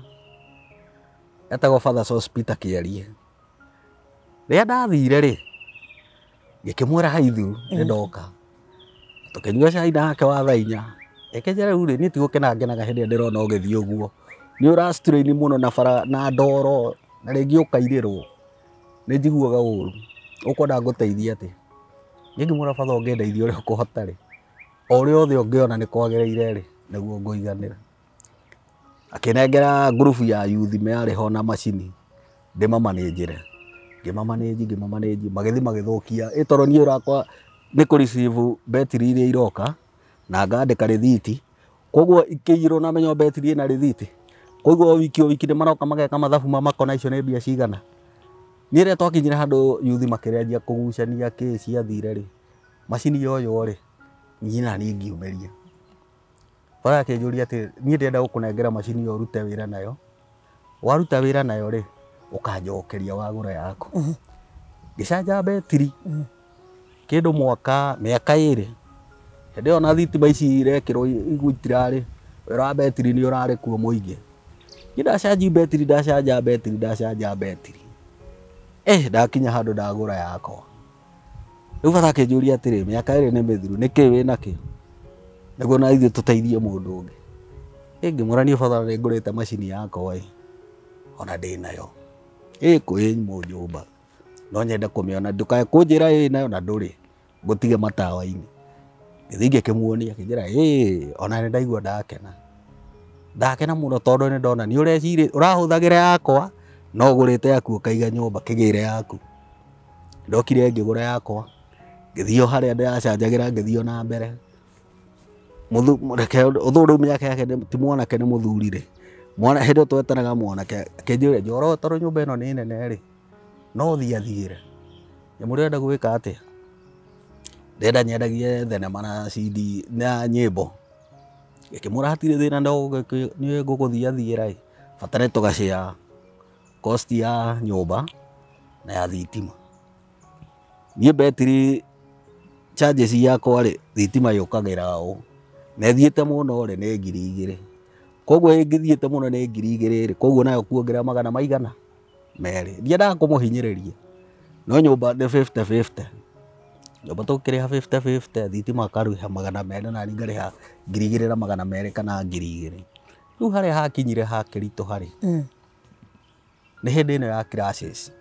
Etagwo Father Sospeter Kĩarie. Rĩrĩa ndathire rĩ, ngĩkĩmwĩra haithuru nĩ ndoka. Tũkĩnyua cai nake wa thaa 4. Akĩnjĩra rĩu rĩ, niĩ ti gũkena ngenaga hĩndĩ ĩrĩa ndĩrona ũgĩthiĩ ũguo. Nĩ ũra strain mũno na bara na ndoro na rĩngĩ ũkairĩrwo. Nĩ njiguaga ũru. Ũkwenda ngũteithie atĩa? Niĩ ngĩmwĩra batha ũngĩndeithia ũrĩa ũkũhota rĩ, o ũrĩa othe ũngĩona nĩ kwagĩrĩire rĩ, nĩguo ngũiganĩra. Akĩnengera ngurubu ya youth yarĩ ho na macini ndĩmamanĩnjĩre. Ngĩmamanĩnji ngĩmamanĩnji magĩthiĩ magĩthũkia. Ĩ tondũ niĩ wĩra wakwa nĩ kũ receive betiri iria iroka na ngandĩka rĩthiti. Koguo ikĩiyĩrwo na menyo betiri ĩna rĩthiti. Koguo o wiki o wiki nĩ maroka mageka mathabu ma makona icio nĩ mbia cigana. Niĩ rĩrĩa twakinyire handũ youth makĩanjia kũgucania kĩ ciathire rĩ, macini yoywo rĩ, niĩ na niĩ ngiumĩria. Father akĩnjũria atĩ niĩ ndĩrenda gũkũnengera macini ĩyo ũrute wĩra nayo. Waruta wĩra nayo rĩ, ũkanjokeria wagũra yaku. Ngĩcanja betiri kĩndũ mwaka mĩaka 2. Hĩndĩ ĩyo na thitima ici irekĩrwo itirarĩ, wĩra wa betiri nĩ ũrarĩ kuo mũingĩ. Niĩ ndacanji betiri ndacanja betiri ndacanja betiri. Ndakinya handũ ndagũra yakwa. Rĩu batha akĩnjũria atĩrĩ, mĩaka 2 nĩ mĩthiru, nĩkĩ wĩna kĩo? Nĩguo na ithuĩ tũteithie mũndũ ũngĩ. Ngĩmwĩra niĩ batha nĩ ngũrĩte macini yakwa ĩ, ona ndĩnayo. Ĩkũ ĩ nyũmba. No nyende kũmĩona, ndũkae kũnjĩra ĩnayo na ndũrĩ, ngũtige matawa-inĩ. Ngĩthiĩ ngĩkĩmuonia akĩnjĩra ĩ, ona nĩ ndaigua ndakena. Ndakena mũno tondũ nĩ ndona nĩ ũrecirĩ ũrahũthagĩra yakwa no ũgũrĩte yaku ũkaiga nyũmba kĩgĩre yaku. Ndokire ngĩgũra yakwa, Ngĩthiĩ o harĩa ndĩracanjagĩra, ngĩthiĩ o na mbere. Reke ũthũ rĩu mĩaka yake ti mwanake nĩ mũthuri rĩ. Mwana hĩndĩ ĩyo twetanaga mwanake, akĩnjĩra Njoro, tondũ nyũmba ĩno nĩ nene rĩ, no thiathiĩre. Nyamũ ũrenda gwĩka atĩa? Ndĩrenda nyendagie thenema na CD na nyĩmbo. Ngĩkĩmwĩra hatirĩ thĩna, no nĩ ngũgũthiathiĩra ĩ, bata nĩ tũgacĩa cost ya nyũmba na ya thitima. Niĩ betiri charges yakwa rĩ, thitima yũkagĩra ũũ, na ĩthiĩte mũno rĩ nĩ 2000. Koguo ĩngĩthiĩte mũno nĩ 2000 rĩ, koguo nayo kuongerera magana maigana merĩ. Ndiendaga kũmũhinyĩrĩria, no nyũmba nĩ 50-50. Nyũmba tũkĩrĩha 50-50, thitima akarĩha 200 na niĩ ngarĩha 2200 kana 2000. Rĩu harĩa hakinyire hakĩritũha rĩ, nĩ hĩndĩ ĩno ya crisis.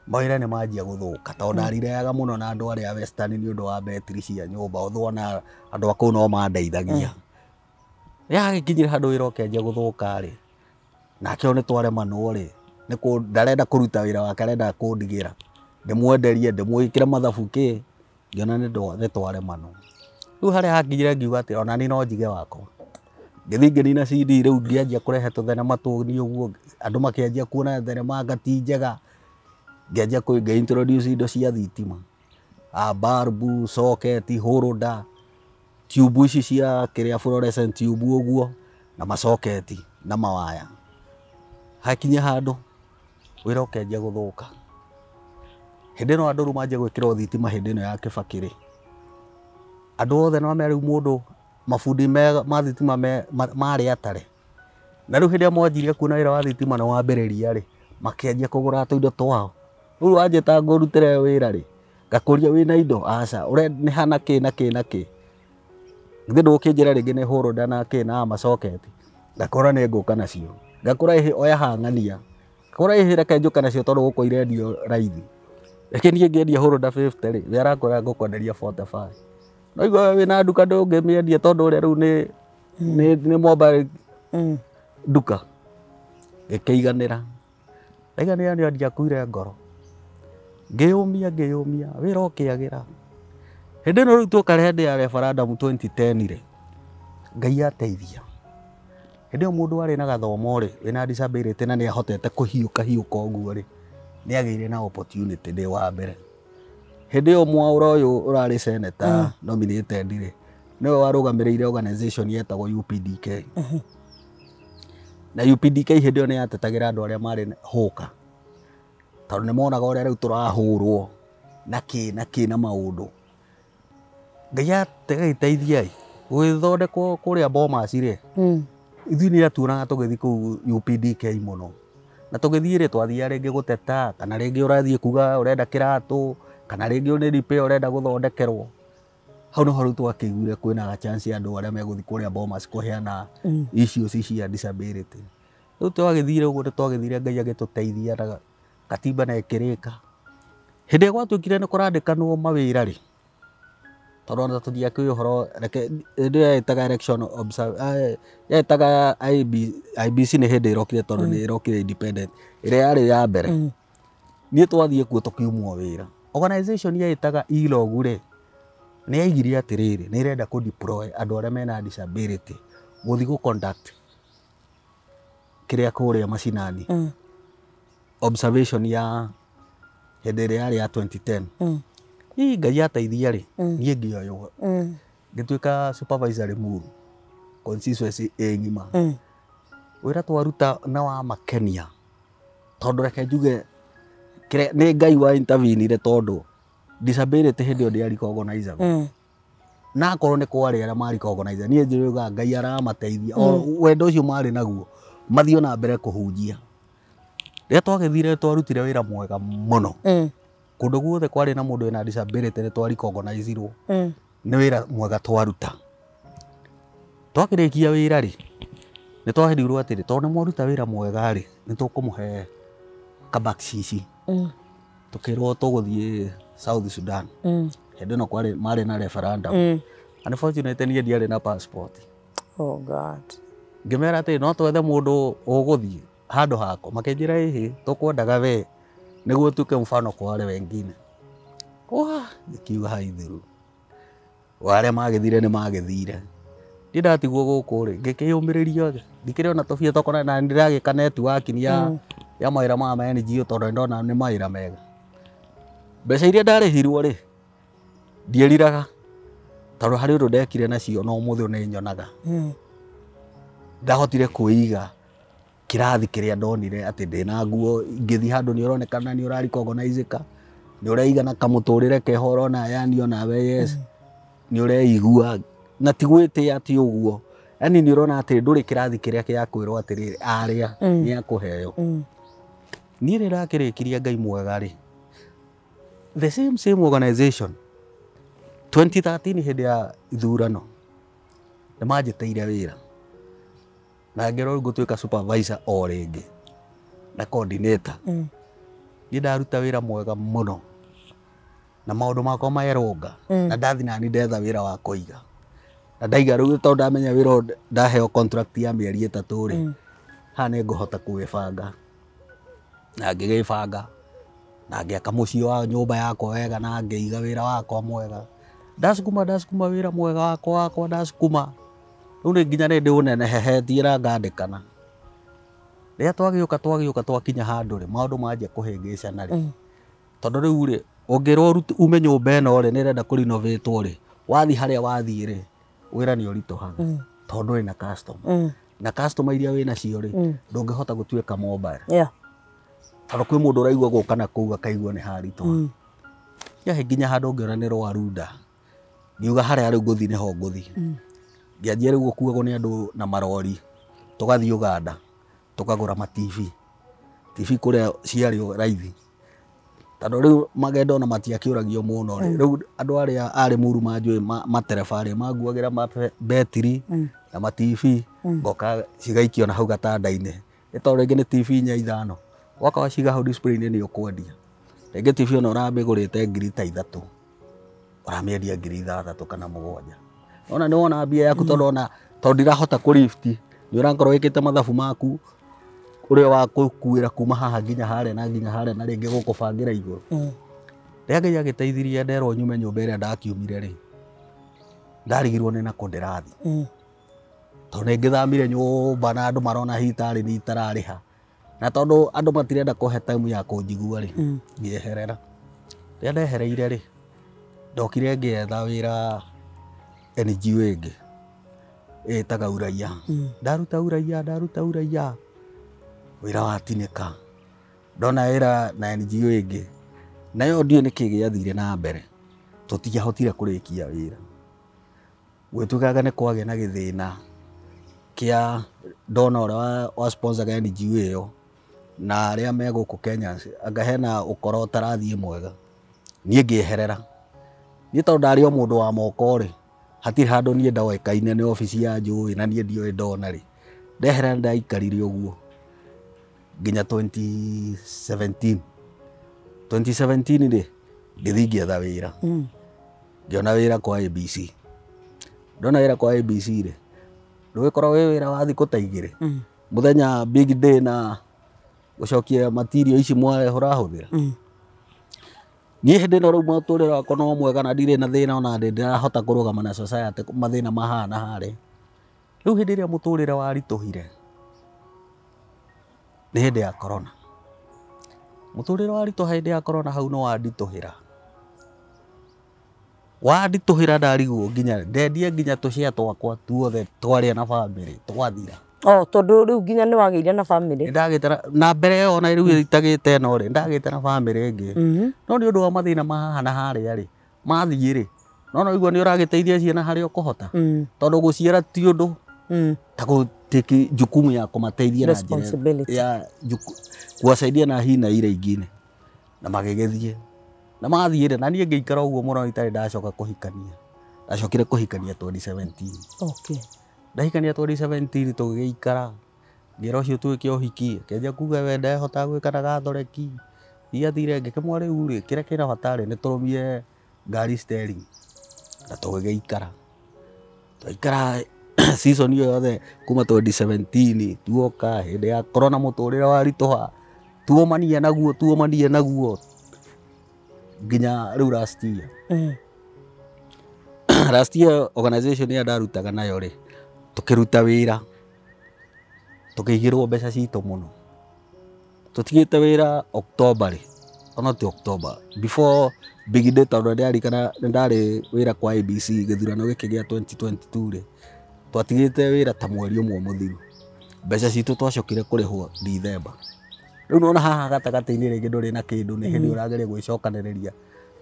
Mawĩra nĩ manjia gũthũka tondũ ndarireaga mũno na andũ arĩa a Western nĩ ũndũ wa betiri cia nyũmba, ũthũ ona andũ a kũu no mandeithagia. Rĩrĩa hagĩkinyire handũ wĩra ũkĩanjia gũthũka rĩ, nake o nĩ twaremanwo rĩ, ndarenda kũruta wĩra wake, arenda kũndigĩra ndĩmwenderie, ndĩmwĩkĩre mathabu kĩ, ngĩona nĩ twaremanwo. Rĩu harĩa hakinyire ngiuga atĩ ona niĩ no njige wakwa. Ngĩthiĩ ngĩnina CD, rĩu ngĩanjia kũrehe tũthenema tũni ũguo, andũ makĩanjia kuona thenema anga ti njega. Ngĩanjia ngĩ introduce indo cia thitima, bulb, socket, holder, tube ici cia kĩrĩa fluorescent tube ũguo, na macoketi na mawaya. Hakinya handũ wĩra ũkĩanjia gũthũka. Hĩndĩ ĩno andũ rĩu manjia gwĩkĩrwo thitima hĩndĩ ĩno ya Kĩbakĩ rĩ, andũ othe no rĩu mũndũ mabundi ma thitima marĩ atare. Na rĩu hĩndĩ ĩrĩa mwanjirie kuona wĩra wa thitima nĩ wambĩrĩria rĩ, makĩanjia kũgũra tũindo twao. Rĩu wanjĩta ngũrutĩre wĩra rĩ, ngakũria wĩna indo? Aca, nĩ hana kĩ na kĩ na kĩ. Githĩ ndũgũkĩnjĩra rĩngĩ nĩ holder na kĩ na macoketi. Ngakora nĩ ngũka nacio. Ngakora ĩhĩ oya hang'ania. Ngakora ĩhĩ reke njũke nacio tondũ gũkũ irendio raithi. Reke niĩ ngĩendia holder 50 rĩ, we arakora ngũkwenderia 45. No igua wĩna nduka ndũngĩmĩendia tondũ ũrĩa rĩu nĩ mobile nduka. Gĩkĩiganĩra. Ndaiganĩra nĩ ndiakuire ngoro. Ngĩyũmia wĩra ũkĩagĩra. Hĩndĩ ĩno rĩu tuoka hĩndĩ ya referendum 2010 rĩ, Ngai ateithia. Hĩndĩ ĩyo mũndũ warĩ na gathomo rĩ, wĩna disability na nĩ ahotete kũhiũka hiũka ũguo rĩ, nĩ agĩire na opportunity ndĩ wa mbere. Hĩndĩ ĩyo Mwaũra ũyũ ũrarĩ senator nominated rĩ, nĩwe warũgamĩrĩire organization yetagwo UPDK. Na UPDK hĩndĩ ĩyo nĩ yatetagĩra andũ arĩa marĩ hũka, tondũ nĩ monaga ũrĩa rĩu tũrahũrwo na kĩ na kĩ na maũndũ. Ngai agĩteithia ĩ, gũgĩthondekwo kũrĩa Bomas rĩ, ithuĩ nĩ atuonaga tũgĩthiĩ kũu UPDK mũno. Na tũgĩthiĩ rĩ, twathiaga rĩngĩ gũteta, kana rĩngĩ ũrathiĩ kuga ũrenda kĩratũ, kana rĩngĩ nĩ repair ũrenda gũthondekerwo. Hau nĩho rĩu twakĩiguire kwĩna chance ya andũ arĩa megũthiĩ kũrĩa Bomas kũheana issues cia disability. Rĩu twagĩthire ũguo nĩ twagĩthire Ngai agĩtũteithia na katiba na ĩkĩrĩka. Hĩndĩ ĩrĩa gwatuĩkire nĩ kũrandĩkanwo mawĩra rĩ, tondũ ona tũtiakĩũĩ ũhoro, reke hĩndĩ ĩyo yetaga election yetaga IBC nĩ hĩndĩ ĩrokire tondũ nĩ ĩrokire independent, ĩrĩa yarĩ ya mbere. Niĩ twathiĩ kuo tũkiumwo wĩra. Organization yetaga ILOG rĩ, nĩ yaigire atĩrĩrĩ, nĩ ĩrenda kũ deploy andũ arĩa mena disability gũthiĩ gũ conduct kĩrĩa kũrĩa macinani. Observation ya hĩndĩ ĩrĩa yarĩ ya 2010. Ii Ngai ateithia rĩ, niĩ ngĩoywo. Ngĩtuĩka supervisor Limuru, constituency ĩ ng'ima. Wĩra twaruta na wa makenia, tondũ reke njuge nĩ Ngai wa intervenire tondũ disability hĩndĩ ĩyo ndĩarĩ organizer. Na akorwo nĩ kwarĩ arĩa marĩ organizer, niĩ njũgaga Ngai aramateithia, o wendo ũcio marĩ naguo mathiĩ na mbere kũhunjia. Rĩrĩa twagĩthire twarutire wĩra mwega mũno. Kũndũ guothe kwarĩ na mũndũ wĩna disability nĩ twa recognizirwo. Nĩ wĩra mwega twaruta. Twakĩrĩkia wĩra rĩ, nĩ twaherirwo atĩrĩ, tondũ nĩ mwaruta wĩra mwega rĩ, nĩ tũkũmũhe kabakshishi. Tũkĩrwo tũgũthiĩ South Sudan. Hĩndĩ ĩno kwarĩ marĩ na referendum. Unfortunately niĩ ndiarĩ na passport. Oh God. Ngĩmera atĩrĩ, no twethe mũndũ ũgũthiĩ handũ hakwa. Makĩnjĩra ĩhĩ, tũkwendaga we nĩguo ũtuĩke mfano kwa wale wengine. Wa ngĩkiuga haithiru arĩa magĩthire nĩ magĩthire. Niĩ ndatigwo gũkũ rĩ, ngĩkĩyũmĩrĩria, ndikĩrĩ ona tũbia twakwa na ndĩragĩka networking ya mawĩra maya ma NGO tondũ nĩndona nĩ mawĩra mega. Mbeca iria ndarĩhirwo rĩ, ndiĩriraga tondũ harĩ ũndũ ndekire nacio na ũmũthĩ ũyũ nĩ nyonaga. Ndahotire kwĩiga kĩrathi kĩrĩa ndonire atĩ ndĩna nguo, ngĩthiĩ handũ nĩ ũronekana nĩ ũra-recognize-ĩka, nĩ ũreiga na kamũtũrĩre keho ũrona yani onawe yes, nĩ ũreigua na ti gwĩtĩa atĩ ũguo, yani nĩ ũrona atĩ ndũrĩ kĩrathi kĩrĩa gĩa kwĩrwo atĩrĩrĩ arĩa nĩ akũheo. Niĩ rĩ ndakĩrĩkirie Ngai mwega rĩ, the same same organization 2013 hĩndĩ ya ithurano nĩ manjĩtĩire wĩra na ngĩrwo rĩu ngũtuĩka supervisor o rĩngĩ na coordinator. Niĩ ndaruta wĩra mwega mũno na maũndũ makwa merũnga na ndathi nani ndetha wĩra wa kũiga na ndaiga rĩu tondũ ndamenya wĩra ũyũ ndaheo contract ya mĩeri 3 rĩ, haha nĩ ngũhota kwĩbanga na ngĩgĩbanga na ngĩaka mũciĩ wa nyũmba yakwa wega na ngĩiga wĩra wakwa mwega. Ndacukuma wĩra mwega wakwa ndacukuma rĩu nĩ nginya nĩ ndĩũnenehehetie na ngandĩkana. Rĩrĩa twagĩũka twakinya handũ rĩ, maũndũ manjia kũhĩngĩcana rĩ, tondũ rĩu rĩ ũngĩrwo ume nyũmba ĩno rĩ nĩ ĩrenda kũrinovatwo rĩ, wathiĩ harĩa wathiĩ rĩ, wĩra nĩ ũritũhaga tondũ wĩna customer na customer iria wĩna cio rĩ, ndũngĩhota gũtuĩka mobile. Tondũ kwĩ mũndũ ũraigua gũka na kũu akaigua nĩ haritũha. Yahe nginya handũ ngĩona nĩ rwarunda, ngiuga harĩa rĩu ngũthiĩ nĩho ngũthiĩ. Ngĩanjia rĩu gũkuagwo nĩ andũ na marori, tũgathiĩ Uganda tũkagũra ma TV, TV kũrĩa ciarĩ raithi tondũ rĩu magendo ona matiakĩũragio mũno rĩ, rĩu andũ arĩa a Limuru manjũĩ matereba rĩ, manguagĩra betiri na ma TV ngoka cigaikio na hau gatanda-inĩ, nĩ tondũ rĩngĩ nĩ TV 4 5, woka waciga hau display-inĩ nĩ ũkwendia. Rĩngĩ TV ona ũramĩgũrĩte ngiri ta 3, ũramĩendia ngiri 6 kana 7. Ona nĩ wona mbia yaku tondũ ona tondũ ndirahota kũ lift, nĩ ũrakorwo wĩkĩte mathabu maku ũrĩa wa gũkuĩra kuma haha nginya harĩa na nginya harĩa na rĩngĩ gũkũbangĩra igũrũ. Rĩrĩa Ngai agĩteithirie nderwo nyume nyũmba ĩrĩa ndakiumire rĩ, ndarigirwo nĩ nakũ ndĩrathiĩ. Tondũ nĩ ngĩthamire nyũmba na andũ marona hitarĩ nĩ itararĩha na tondũ andũ matirenda kũhe time ya kũnjigua rĩ, ngĩeherera. Rĩrĩa ndehereire rĩ, ndokire ngĩetha wĩra NGO ĩngĩ ĩtaga Uraia. Ndaruta Uraia wĩra watinĩka. Ndona wĩra na NGO ĩngĩ nayo ndiũĩ nĩkĩ gĩathire na mbere, tũtiahotire kũrĩkia wĩra. Gwĩtuĩkaga nĩ kwagĩa na gĩthĩna kĩa ndona ũrĩa wa sponsor NGO ĩyo na arĩa me gũkũ Kenya anga hena ũkora ũtarathiĩ mwega. Niĩ ngĩeherera. Niĩ tondũ ndarĩ o mũndũ wa moko rĩ, hatirĩ handũ niĩ ndoĩkaine nĩ obici ya njũĩ na niĩ ndioĩ ndona rĩ, ndeherera ndaikarire ũguo nginya 2017. 2017 rĩ, ngĩthiĩ ngĩetha wĩra. Ngĩona wĩra kwa ABC. Ndona wĩra kwa ABC rĩ, ndũgĩkorwo wĩ wĩra wa thikũ ta 2, mũthenya big day na gũcokia material ici ũrahũthĩra. Niĩ hĩndĩ ĩno rĩu mũtũrĩre wakwa no mwega na ndirĩ na thĩna ona ndĩrahota kũrũgama na society mathĩna mahana harĩa. Rĩu hĩndĩ ĩrĩa mũtũrĩre waritũhire nĩ hĩndĩ ya corona. Mũtũrĩre waritũha hĩndĩ ya corona hau no wanditũhĩra. Wanditũhĩra ndarigwo nginya ndendia nginya tũcea twakwa tuothe twarĩa na bamĩrĩ twathira. Oh, tondũ rĩu nginya nĩ wagĩire na bamĩrĩ. Nĩndagĩte na mbere ĩyo ona rĩu itagĩte ĩno rĩ, nĩndagĩte na bamĩrĩ ĩngĩ. No nĩ ũndũ wa mathĩna ma haha na harĩa rĩ, mathiĩ rĩ, no no igua nĩ ũragĩteithia ciana harĩa ũkũhota. Tondũ gũciara ti ũndũ ta gũtake jukumu ya kũmateithia na njĩra ya kuwasaidia na hii na ile ingine. Na magĩgĩthiĩ. Na mathiĩ rĩ, na niĩ ngĩikara ũguo mũno itarĩ ndacoka kũhikania. Ndacokire kũhikania 2017. Okay. Ndahikania 2017 tũgĩgĩikara. Ngĩra ũcio tuĩke ũhiki, akĩanjia kuga we ndehota gwĩka na gathoreki. Ndiathire ngĩkĩmwĩra rĩu rĩ, kĩrĩa kĩna bata rĩ, nĩ tũrũmie ngari steering. Na tũgĩgĩikara. Twaikara season ĩyo yothe kuma 2017 tuoka hĩndĩ ya corona mũtũrĩre waritũha, tuomania naguo. Nginya rĩu last year. Last year organization ĩrĩa ndarutaga nayo rĩ, tũkĩruta wĩra tũkĩigĩrwo mbeca citũ mũno. Tũtigĩte wĩra October rĩ, ona ti October, before big day, tondũ nĩndarikana nĩ ndarĩ wĩra kwa ABC gĩthurano gĩkĩ gĩa 2022 rĩ, twatigĩte wĩra ta mweri ũmwe mũthiru. Mbeca citũ twacokire kũrĩhwo December. Rĩu nĩwona haha gatagatĩ-inĩ rĩngĩ ndũrĩ na kĩndũ, nĩ hĩndĩ ũrageria gwĩcokanĩrĩria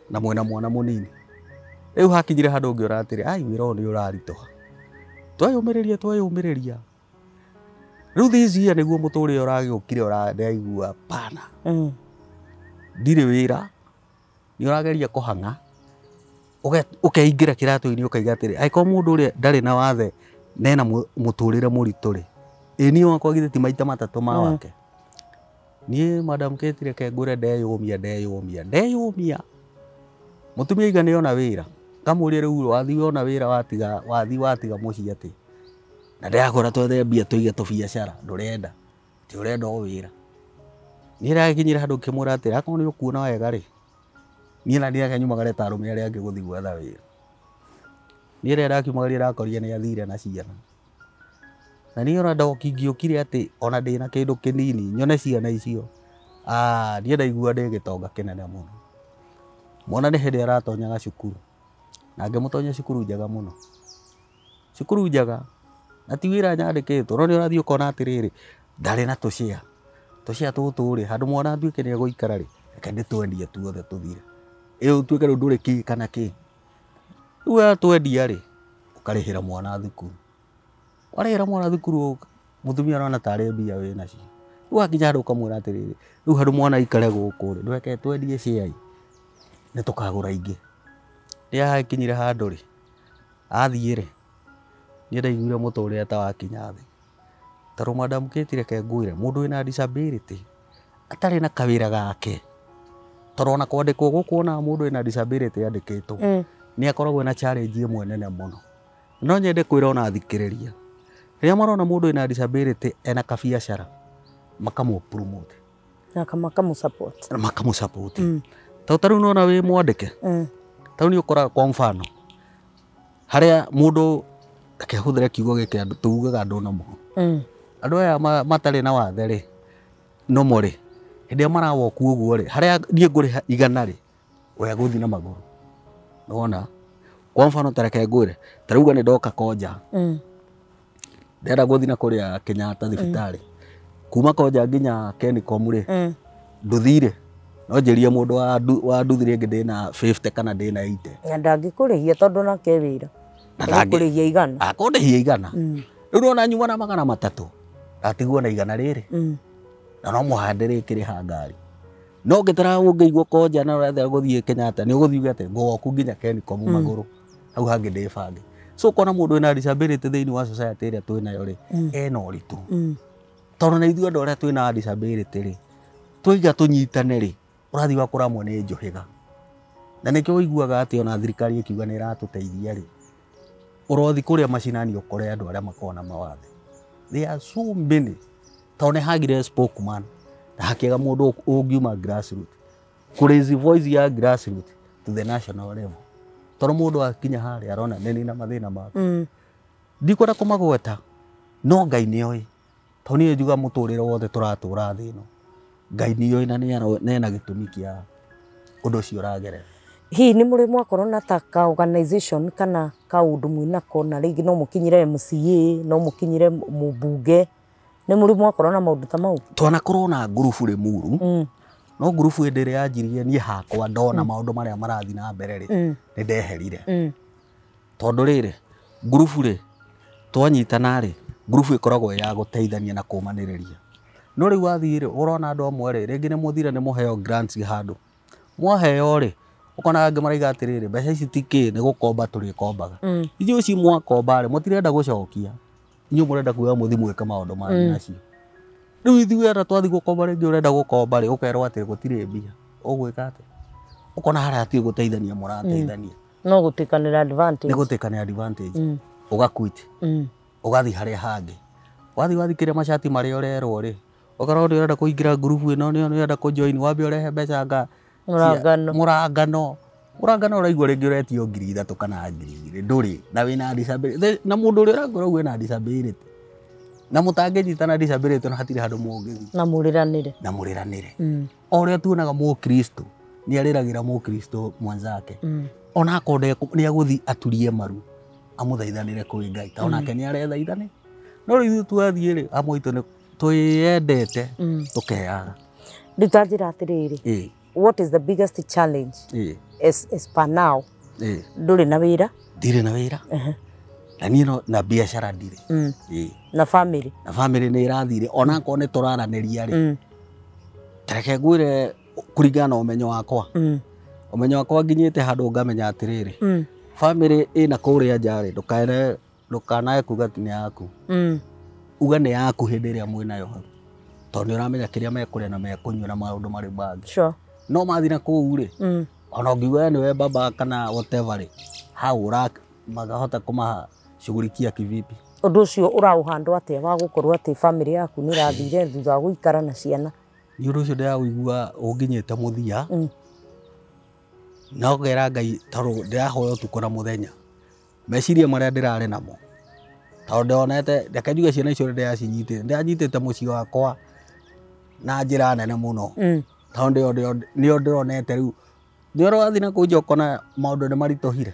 na mwĩna mwana mũnini. Rĩu hakinyire handũ ngĩona atĩrĩ, ai wĩra ũyũ nĩ ũraritũha. Tweyũmĩrĩria tweyũmĩrĩria. Rĩu this year nĩguo mũtũrĩre ũragĩũkire ndĩraigua pana. Ndirĩ wĩra, nĩ ũrageria kũhang'a, ũkeingĩra kĩratũ-inĩ ũkaiga atĩrĩ, angĩkorwo mũndũ ũrĩa ndarĩ na wathe na ena mũtũrĩre mũritũ rĩ, ĩ niĩ wakwa githĩ ti maita matatũ ma wake. Niĩ Madam Kate reke ngwĩre ndeyũmia ndeyũmia ndeyũmia. Mũtumia aiga nĩ ona wĩra, ngamũria rĩu wathiĩ wona wĩra watiga wathiĩ watiga mũciĩ atĩ na ndĩrakwĩra twethe mbia tũige tũbiacara ndũrenda, ti ũrenda o wĩra. Niĩ ndagĩkinyire handũ ngĩmwĩra atĩrĩ, akorwo nĩ ũkuona wega rĩ, niĩ na ndireke nyumagare ta arũme arĩa angĩ gũthiĩ gwetha wĩra. Niĩ rĩrĩa ndakiumagarire ndakorire nĩ athire na ciana. Na niĩ ona ingĩokire atĩ ona ndĩna kĩndũ kĩnini nyone ciana icio, ah, niĩ ndaigua ndĩ gĩtonga kĩnene mũno. Mwana nĩ hĩndĩ aratonyaga cukuru na ngĩmũtonya cukuru njega mũno, cukuru njega, na ti wĩra nyandĩkĩtwo, no nĩ ũrathiĩ ũkona atĩrĩrĩ, ndarĩ na tũcĩa tũcĩa tũtũ rĩ, handũ mwana atuĩke nĩ egũikara rĩ, reke ndĩtwendie tuothe tũthire, ĩ ũtuĩke rĩu ndũrĩ kĩ kana kĩ. Rĩu watwendia rĩ, ũkarĩhĩra mwana thukuru, warĩhĩra mwana thukuru mũtumia arona tarĩ mbia wĩnacio. Rĩu wakinya handũ ũkamwĩra atĩrĩrĩ, rĩu handũ mwana aikare gũkũ rĩ, ndũreke twendie share nĩ tũkagũra ingĩ. Rĩrĩa hakinyire handũ rĩ, athiĩ rĩ, niĩ ndaiguire mũtũrĩre ta wakinya thĩ. Tondũ Madam Kate reke ngwĩre, mũndũ wĩna disability atarĩ na kawĩra gake, tondũ ona kwandĩkwo gũkũ wonaga mũndũ wĩna disability andĩkĩtwo, nĩ akoragwo na challenge ĩmwe nene mũno. No nyende kwĩra ona athikĩrĩria, rĩrĩa marona mũndũ wĩna disability ena kabiacara, makamũ promote. Na makamũ support. Makamũ support. Tondũ ta rĩu nĩwona wĩ mwandĩke, ta rĩu nĩ ũkoraga kwa mfano, harĩa mũndũ, reke hũthĩre kiugo gĩkĩ andũ tugaga andũ nomo. Andũ aya matarĩ na wathe rĩ, nomo rĩ, hĩndĩ ĩrĩa marawoku ũguo rĩ, harĩa niĩ ngũrĩha 100 rĩ, we agũthiĩ na magũrũ. Nĩwona? Kwa mfano ta reke ngwĩre, ta rĩu nĩ ndoka Konja, ndĩrenda gũthiĩ na kũrĩa Kenyatta thibitarĩ, kuma Konja nginya Kencom rĩ, nduthi rĩ, no njĩrie mũndũ wa nduthi rĩngĩ ndĩna 50 kana ndĩna 80. Na ndangĩkũrĩhia tondũ nake wĩra. Ndangĩkũrĩhia 100. Akũndĩhia 100. Rĩu nĩwona nyuma na 300, ndatigwo na 100 rĩrĩ. Na no mũhaka ndĩrĩkĩrĩha ngari. No ngĩtara ũngĩigua Konja na ũretha gũthiĩ Kenyatta, nĩ ũgũthiĩ uge atĩ ngũgoku nginya Kencom magũrũ, hau hangĩ ndĩbange. So ũkona mũndũ wĩna disability thĩinĩ wa society ĩrĩa twĩnayo rĩ, ena ũritũ. Tondũ na ithuĩ andũ arĩa twĩna disability rĩ, twaiga tũnyitane rĩ, ũrathiĩ ũgakora amwe nĩ njũhĩga. Na nĩkĩo ũiguaga atĩ ona thirikari ĩkiuga nĩ ĩratũteithia rĩ, ũrothiĩ kũrĩa macinani ũkore andũ arĩa makoragwo na mawathe. They are so many. Tondũ nĩ hagire spokesman, na hakĩaga mũndũ ũngiuma grassroots. Kũ raise voice ya grassroots to the national level. Tondũ mũndũ akinya harĩa arona nĩ na mathĩna make. Ndikwenda kũmagweta, no Ngai nĩoĩ. Tondũ niĩ njugaga mũtũrĩre wothe tũratũra thĩ ĩno, Ngai nĩoĩ na nĩ ena gĩtũmi kĩa ũndũ ũcio ũragerera. Hihi nĩ mũrĩ mwakorwo na ta ka organization kana kaũndũ mwĩnako na rĩngĩ no mũkinyĩre MCA, no mũkinyĩre mũmbunge, nĩ mũrĩ mwakorwo na maũndũ ta mau? Twanakorwo na ngurubu Limuru, no ngurubu hĩndĩ ĩrĩa yanjirie niĩ hakwa ndona maũndũ marĩa marathiĩ na mbere rĩ, nĩ ndeherire. Tondũ rĩrĩ, ngurubu rĩ, twanyitana rĩ, ngurubu ĩkoragwo ĩ ya gũteithania na kũmanĩrĩria. No rĩu wathiĩ rĩ, ũrona andũ amwe rĩ, rĩngĩ nĩ mũthire nĩ mũheo grants handũ. Mwaheo rĩ, ũkona angĩ maraiga atĩrĩrĩ, mbeca ici ti kĩ, nĩ gũkomba tũrĩkombaga. Inyuĩ ici mwakomba rĩ, mũtirenda gũcokia. Inyuĩ mũrenda kuoya mũthiĩ mwĩke maũndũ mangĩ nacio. Rĩu ithuĩ ona twathiĩ gũkomba rĩngĩ ũrenda gũkomba rĩ, ũkerwo atĩ gũtirĩ mbia. Ũgwĩka atĩa? Ũkona harĩa hatirĩ gũteithania mũrateithania. No gũtuĩkanĩra advantage. Nĩ gũtuĩkanĩra advantage. Ũga quit. Ũgathiĩ harĩa hangĩ. Wathiĩ wathikĩrĩria macati marĩa ũrerwo rĩ, ũkorwo nĩ ũrenda kũingĩra ngurubu ĩno, nĩ ũrenda kũ join, wambe ũrehe mbeca anga Mũrangano. Mũrangano. Mũrangano ũraigua rĩngĩ ũretio 3,000 kana 2,000 ndũrĩ na wĩna disability na mũndũ ũrĩa ũrakwĩra ũguo ena disability na mũtangĩnyitana disability na hatirĩ handũ mũngĩthiĩ Na mũrĩranĩre. Na mũrĩranĩre. O ũrĩa tuonaga mũkristo nĩ arĩragĩra mũkristo mwenzake, ona akorwo nĩ agũthiĩ aturie maru amũthaithanĩre kwĩ Ngai, ta onake nĩ arethaithane. No rĩu ithuĩ twathiĩ rĩ, amwe aitũ nĩ twĩyendete tũkeyaga. Rĩu ta njĩra atĩrĩrĩ, what is the biggest challenge as per now? Ndũrĩ na wĩra? Ndirĩ na wĩra na niĩ no na biacara ndirĩ. Na family? Na family nĩ ĩrathire, ona akorwo nĩ tũraranĩria rĩ, tareke ngwĩre kũringana na ũmenyo wakwa, ũmenyo wakwa nginyĩte handũ ngamenya atĩrĩrĩ, family ĩna kũrĩa nja rĩ, ndũkanae ndũkanae kuga atĩ nĩ yaku. Uga nĩ yaku hĩndĩ ĩrĩa mwĩnayo hau, tondũ nĩ ũramenya kĩrĩa mekũrĩa na mekũnyua na maũndũ marĩ mangĩ. No mathiĩ na kũu rĩ, ona ũngiuga we nĩwe baba kana whatever rĩ, hau ũra makahota kũmashughulikia kivipi? Ũndũ ũcio ũraũhandwo atĩa wa gũkorwo atĩ family yaku nĩ ĩrathire thutha wa gũikara na ciana? Nĩ ũndũ ũcio ndĩraũigua ũnginyĩte mũthia, na ũkera Ngai tondũ ndĩrahoya ũtukũ na mũthenya, meciria marĩa ndĩrarĩ namo, tondũ ndonete, reke njuge ciana icio ndĩracinyitĩte, ndĩranyitĩte mũciĩ wakwa na njĩra nene mũno, tondũ nĩo ndĩronete rĩu nĩ ũrathiĩ na kũu nja ũkona maũndũ nĩ maritũhire,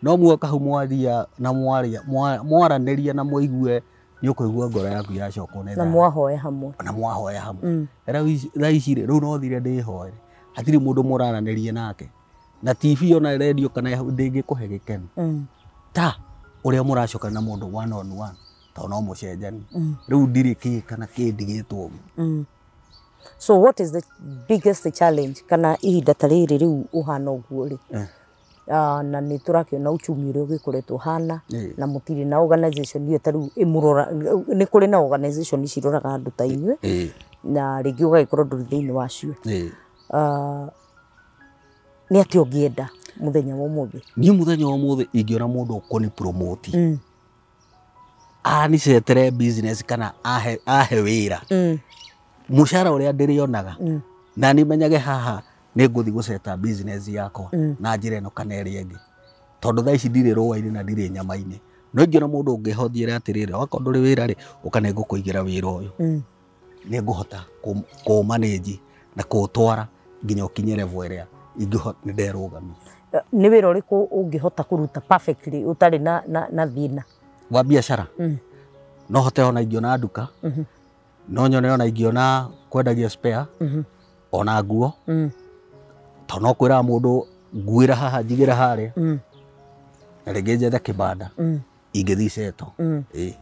no muoka hau mwaria na mwaria mwaranĩria na mũigue, nĩ ũkũigua ngoro yaku yacokwo nĩ Na thayũ. Mwahoya hamwe. Na mwahoya hamwe. Rĩu thaa ici rĩ, rĩu no thire ndĩhoere, hatirĩ mũndũ mũraranĩria nake, na TV ona radio kana ndĩngĩkũhe gĩkeno ta ũrĩa mũracokana na mũndũ one on one, tondũ no mũcenjani. Rĩu ndirĩ kĩ kana kĩ ndigĩtwo ũguo. So what is the biggest challenge kana ihinda ta rĩrĩ rĩu ũhana ũguo rĩ? Na nĩ tũrakĩona uchumi ũrĩa ũgĩkoretwo ũhana, na mũtirĩ na organization iyo ta rĩu ĩmũrora. Nĩ kũrĩ na organization ciroraga andũ ta inyuĩ, na rĩngĩ ũgagĩkorwo ndũrĩ thĩinĩ wacio. Nĩ atĩa ũngĩenda mũthenya wa ũmũthĩ? Niĩ mũthenya wa ũmũthĩ ingĩona mũndũ ũkũni promote, anicetere business kana ahe wĩra, mũcara ũrĩa ndĩrĩonaga, na nĩmenyage haha nĩ ngũthiĩ gũceta business yakwa na njĩra ĩno kana ĩrĩa ĩngĩ, tondũ thaa ici ndirĩ rũa-inĩ na ndirĩ nyama-inĩ. No ingĩona mũndũ ũngĩhothiĩra atĩrĩrĩ, wakorwo ndũrĩ wĩra rĩ, ũka nĩ ngũkũigĩra wĩra ũyũ, nĩ ngũhota kũũ-manage na kũũtwara nginya ũkinye level ĩrĩa ingĩhota nĩ nderũgamia. Nĩ wĩra ũrĩkũ ũngĩhota kũruta perfectly ũtarĩ na thĩna? Wa biacara no hote, ona ingĩona nduka no nyone, ona ingĩona kwendagia spare, ona nguo, tondũ no kwĩraga mũndũ nguĩra haha, njigĩra harĩa, na rĩngĩ njethe kĩbanda ingĩthiĩ ceto. Ĩĩ.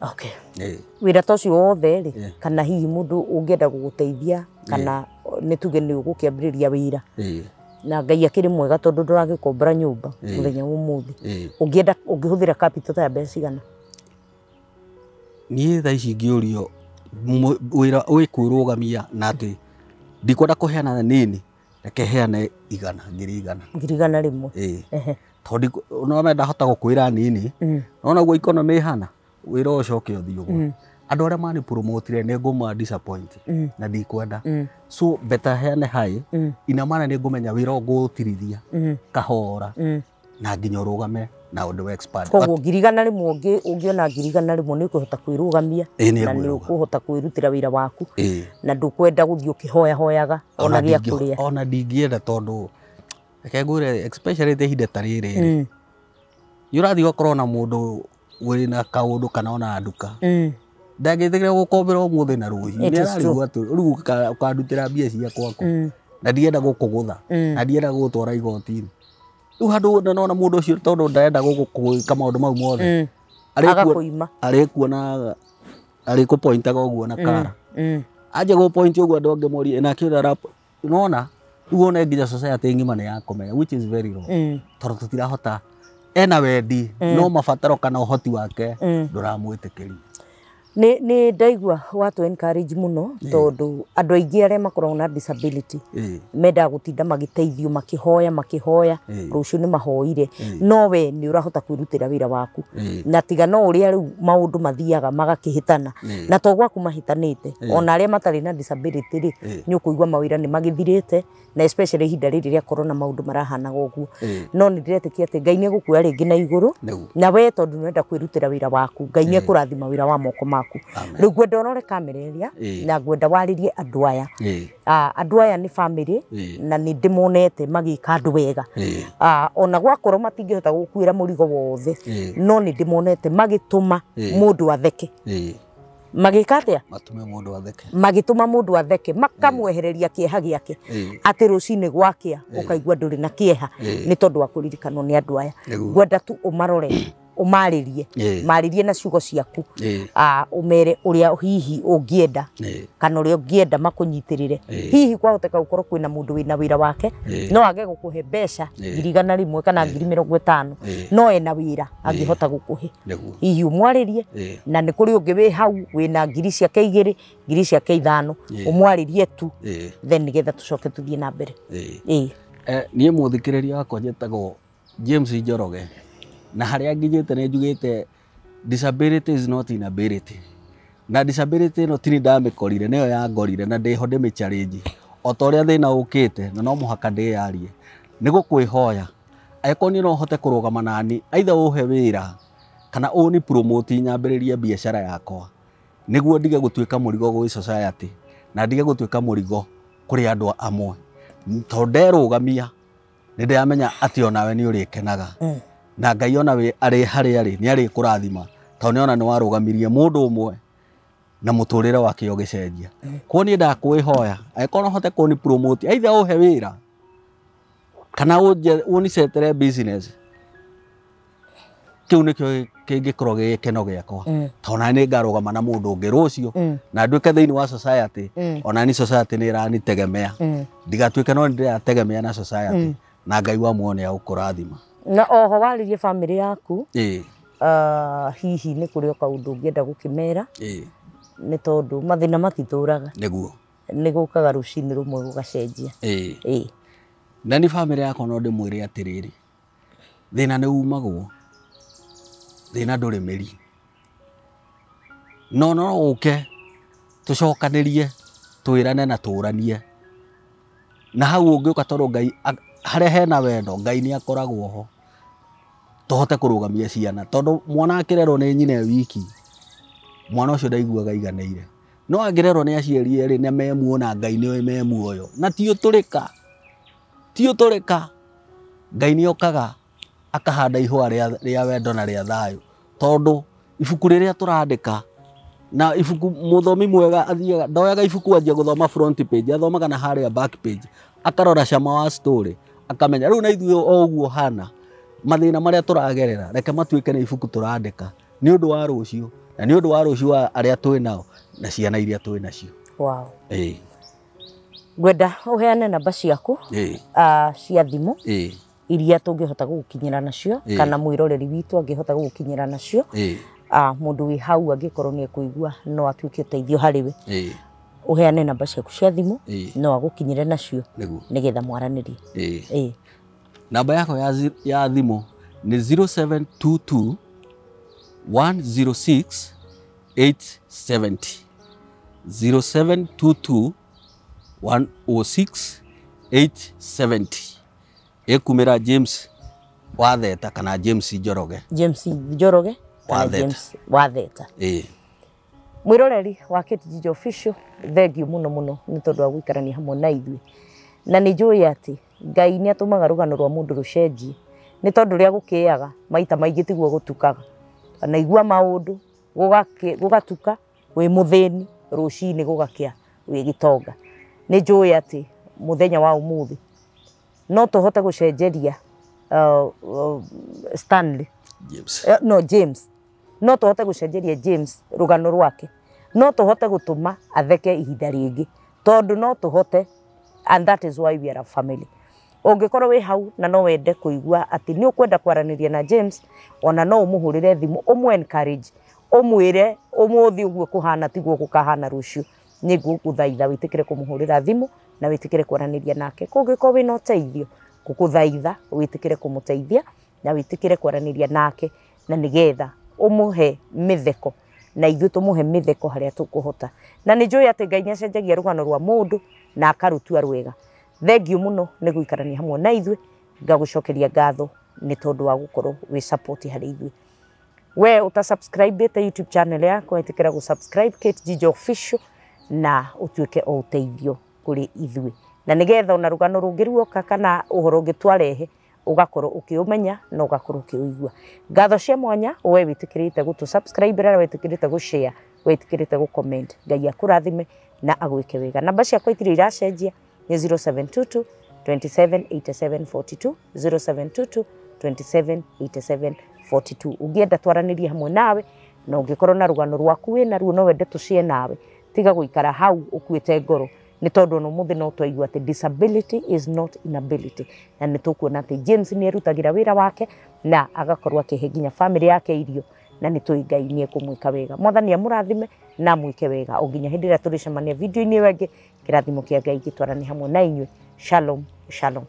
Okay. Ĩĩ. Wĩra ta ũcio wothe rĩ, kana hihi mũndũ ũngĩenda gũgũteithia, kana nĩ tuge nĩ ũgũkĩambĩrĩria wĩra, na Ngai akĩrĩ mwega tondũ ndũragĩkombora nyũmba mũthenya wa ũmũthĩ, ũngĩenda ũngĩhũthĩra capital ta ya mbeca cigana? Niĩ thaa ici ingĩũrio wĩra wĩkwĩrũgamia na atĩ ndikwenda kũheana nini, reke heane igana, 100,000. 100,000? Ĩĩ, tondũ no ndahota gũkwĩra nini, nona ũguo economy ĩhana, wĩra ũyũ ũcoke ũthiĩ ũguo, andũ arĩa mani promotire nĩ ngũma disappoint na ndikwenda. So better heane high, ina maana nĩ ngũmenya wĩra ũyũ ngũũtirithia kahora na nginya ũrũgame na ũndũ wa expand. Koguo 100,000, ũngĩona 100,000 nĩ ũkũhota kwĩrũgamia Ĩĩ, nĩ na nĩ ngwĩrũgamia. ũkũhota kwĩrutĩra wĩra waku, Ĩĩ. na ndũkwenda gũthiĩ ũkĩhoyahoyaga ona gĩa kũrĩa? Ona ndingĩenda, tondũ reke ngwĩre, especially ta ihinda ta rĩrĩ rĩ, nĩ ũrathiĩ ũgakorwo na mũndũ wĩna kaũndũ kana ona nduka, ndangĩtĩkĩra gũkombera ũmũthĩ na rũciũ. It nĩ is true. ararigwo atĩ rĩu ũkandutĩra mbia ciakwa kũ, na ndienda gũkũgũtha na ndienda gũgũtwara igoti-inĩ. Rĩu handũ na nona mũndũ ũcio, tondũ ndarenda gwĩka maũndũ mau mothe, Agakũima. Arĩkuona arĩkũpointaga ũguo na kara, anja gũpoint ũguo, andũ angĩ morie nake ũrĩa nona rĩu one nginya society ng'ima nĩ yakũmenya, which is very wrong, tondũ tũtirahota, ena wendi no mabataro kana ũhoti wake ndũramwĩtĩkĩria. Nĩ ndaigua watu encourage mũno tondũ andũ aingĩ arĩa makoragwo na disability mendaga gũtinda magĩteithio makĩhoya makĩhoya rũciũ nĩ mahoire no we nĩ ũrahota kwĩrutĩra wĩra waku na tiga no ũrĩa rĩu maũndũ mathiaga magakĩhĩtana na to gwaku mahĩtanĩte ona arĩa matarĩ na disability rĩ nĩ ũkũigua mawĩra nĩ magĩthirĩte na especially ihinda rĩrĩ rĩa corona maũndũ marahanaga ũguo no nĩ ndĩretĩkia atĩ Ngai nĩ egũkuoya rĩngĩ na igũrũ na we tondũ nĩ ũrenda kwĩrutĩra wĩra waku Ngai nĩ ekũrathima wĩra wa moko maku. Rĩu ngwenda ũrore kamera ĩrĩa na ngwenda warĩrie andũ aya. Andũ aya nĩ family na nĩ ndĩmonete magĩka andũ wega ona gwakorwo matingĩhota gũkuĩra mũrigo wothe no nĩ ndĩmonete magĩtũma mũndũ atheke. Magĩka atĩa? Matũme mũndũ atheke. Magĩtũma mũndũ atheke makamwehereria kĩeha gĩake atĩ rũcinĩ gwakĩa ũkaigua ndũrĩ na kĩeha nĩ tondũ wa kũririkanwo nĩ andũ aya. Ngwenda tu ũmarore ũmarĩrie marĩrie na ciugo ciaku ũmere ũrĩa hihi ũngĩenda kana ũrĩa ũngĩenda makũnyitĩrĩre. Hihi kwahoteka gũkorwo kwĩna mũndũ wĩna wĩra wake no age gũkũhe mbeca 100,000 kana 50,000 no ena wĩra angĩhota gũkũhe. Hihi ũmwarĩrie na nĩ kũrĩ ũngĩ wĩ hau wĩna 2,000 ciake 5 ciake 5 ũmwarĩrie tu then nĩgetha tũcoke tũthiĩ na mbere. Niĩ mũthikĩrĩria wakwa njĩtagwo James Njoroge na harĩa nginyĩte nĩ njugĩte disability is not inability na disability ĩno tini ndamĩkorire nĩyo yangorire na ndĩho ndĩmĩ challenge o ta ũrĩa thĩna ũkĩte na no mũhaka ndĩyarie nĩ gũkwĩhoya angĩkorwo niĩ no hote kũrũgama nani either ũhe wĩra kana ũni promote nyambĩrĩrie biacara yakwa nĩguo ndige gũtuĩka mũrigo gwĩ society na ndige gũtuĩka mũrigo kũrĩ andũ amwe tondũ nderũgamia nĩ ndĩramenya atĩ onawe nĩ ũrĩkenaga na Ngai ona we arĩ harĩa arĩ nĩ arĩkũrathima tondũ nĩona nĩ warũgamirie mũndũ ũmwe na mũtũrĩre wake ũgĩcenjia. Koguo niĩ ndakwĩhoya angĩkorwo no hote kũni promote either ũhe wĩra kana ũnicetere business kĩu nĩkĩo kĩngĩkorwo gĩ gĩkeno gĩakwa tondũ nani nĩ ngarũgama na mũndũ ũngĩ rũciũ na nduĩke thĩinĩ wa society ona ni society nĩ ĩranitegemea ndigatuĩke no nĩ ndĩrategemea na society na Ngai wa muoyo nĩ agũkũrathima. Na oho warĩrie family yaku hihi nĩ kũrĩ o kaũndũ ũngĩenda gũkĩmera nĩ tondũ mathĩna matitũraga nĩguo nĩ gũkaga rũcinĩ rũmwe gũgacenjia. Na nĩ family yakwa no ndĩmwĩre atĩrĩrĩ thĩna nĩ umagwo thĩna ndũrĩ mĩri no no ũke tũcokanĩrie twĩrane na tũranie na hau ũngĩũka tondũ Ngai harĩa hena wendo Ngai nĩ akoragwo ho tũhote kũrũgamia ciana tondũ mwana akĩrerwo nĩ nyina e wiki mwana ũcio ndaiguaga aiganĩire no angĩrerwo nĩ aciari erĩ na me muoyo na Ngai nĩoĩ me muoyo na ti ũtũrĩka ti ũtũrĩka Ngai nĩ okaga akahanda ihũa rĩa wendo na rĩa thayũ tondũ ibuku rĩrĩa tũrandĩka na ibuku mũthomi mwega athiaga ndoyaga ibuku anjia gũthoma front page athomaga na harĩa back page akarora cama wa story akamenya rĩu na ithuĩ o ũguo hana mathĩna marĩa tũragerera reke matuĩke nĩ ibuku tũrandĩka nĩ ũndũ wa rũciũ na nĩ ũndũ wa rũciũ wa arĩa twĩ nao na ciana iria twĩ nacio. Wow. Ngwenda ũheane namba ciaku cia thimũ iria tũngĩhota gũgũkinyĩra nacio kana mwĩroreri witũ angĩhota gũgũkinyĩra nacio mũndũ wĩ hau angĩkorwo nĩ ekũigua no atuĩke ũteithio harĩ we ũheane namba ciaku cia thimũ no agũkinyĩre nacio nĩgetha mwaranĩrie. Namba yakwa ya thimũ nĩ 0722 106 870 0722 106 870 ĩkumĩra James Watheta kana James Njoroge. James Njoroge kana Watheta. James Watheta. Mwĩroreri wa Kate Njijo Official, thengiũ mũno mũno nĩ tondũ wa gũikarania hamwe na ithuĩ na nĩ njũĩ atĩ Ngai nĩ atũmaga rũgano rwa mũndũ rũcenjie nĩ tondũ rĩa gũkĩaga maita maingĩ tiguo gũtukaga naigua maũndũ gũgatuka wĩ mũthĩni rũcinĩ gũgakĩa wĩ gĩtonga. Nĩ njũĩ atĩ mũthenya wa ũmũthĩ no tũhote gũcenjeria Stanley James. No James no tũhote gũcenjeria James rũgano rwake no tũhote gũtũma atheke ihinda rĩngĩ tondũ no tũhote, and that is why we are a family. Ũngĩkorwo wĩ hau na no wende kũigua atĩ nĩ ũkwenda kwaranĩria na James ona no ũmũhũrĩre thimũ ũmũ encourage Ũmwĩre ũmũthĩ ũguo kũhana tiguo gũkahana rũciũ. Nĩ ngũgũthaitha wĩtĩkĩre kũmũhũrĩra thimũ na wĩtĩkĩre kwaranĩria nake. Kũngĩkorwo wĩna ũteithio, ngũkũthaitha wĩtĩkĩre kũmũteithia na wĩtĩkĩre kwaranĩria nake, na nĩgetha ũmũhe mĩtheko na ithuĩ tũmũhe mĩtheko harĩa tũkũhota. Na nĩ njũĩ atĩ Ngai nĩ acenjagia rũgano rwa mũndũ na akarũtua rwega. Thengiũ mũno nĩ gũikarania hamwe na ithuĩ, ngagũcokeria ngatho nĩ tondũ wa gũkorwo wĩ support harĩ ithuĩ. We ũtasubscribĩte YouTube channel yakwa, ĩtĩkĩra gũ-subscribe Kate Njijo Official na ũtuĩke o ũteithio kũrĩ ithuĩ, na nĩgetha ona rũgano rũngĩ ruoka kana ũhoro ũngĩ twarehe ũgakorwo ũkĩũmenya na ũgakorwo ũkĩũigua. Ngatho cia mwanya we wĩtĩkĩrĩte gũtũ subscribe na wĩtĩkĩrĩte gũ share, wĩtĩkĩrĩte gũ comment. Ngai akũrathime na agwĩke wega. Namba ciakwa itirĩ iracenjia, nĩ 0722 27 87 42, 0722 27 87 42. Ũngĩenda twaranĩrie hamwe nawe na ũngĩkorwo na rũgano rwaku wĩna ruo no wende tũcie nawe, tiga gũikara hau ũkuĩte ngoro, nĩ tondũ ona ũmũthĩ no twaigua atĩ disability is not inability, na nĩ tũkuona atĩ James nĩ erutagĩra wĩra wake na agakorwo akĩhe nginya famĩlĩ yake irio, na nĩ tũĩ Ngai nĩ ekũmwĩka wega. Mwathani amũrathime na amwĩke wega o nginya hĩndĩ ĩrĩa tũrĩcemania video-inĩ ĩyo ĩngĩ. Kĩrathimo kĩa Ngai gĩtwarane hamwe na inyuĩ. Shalom, shalom.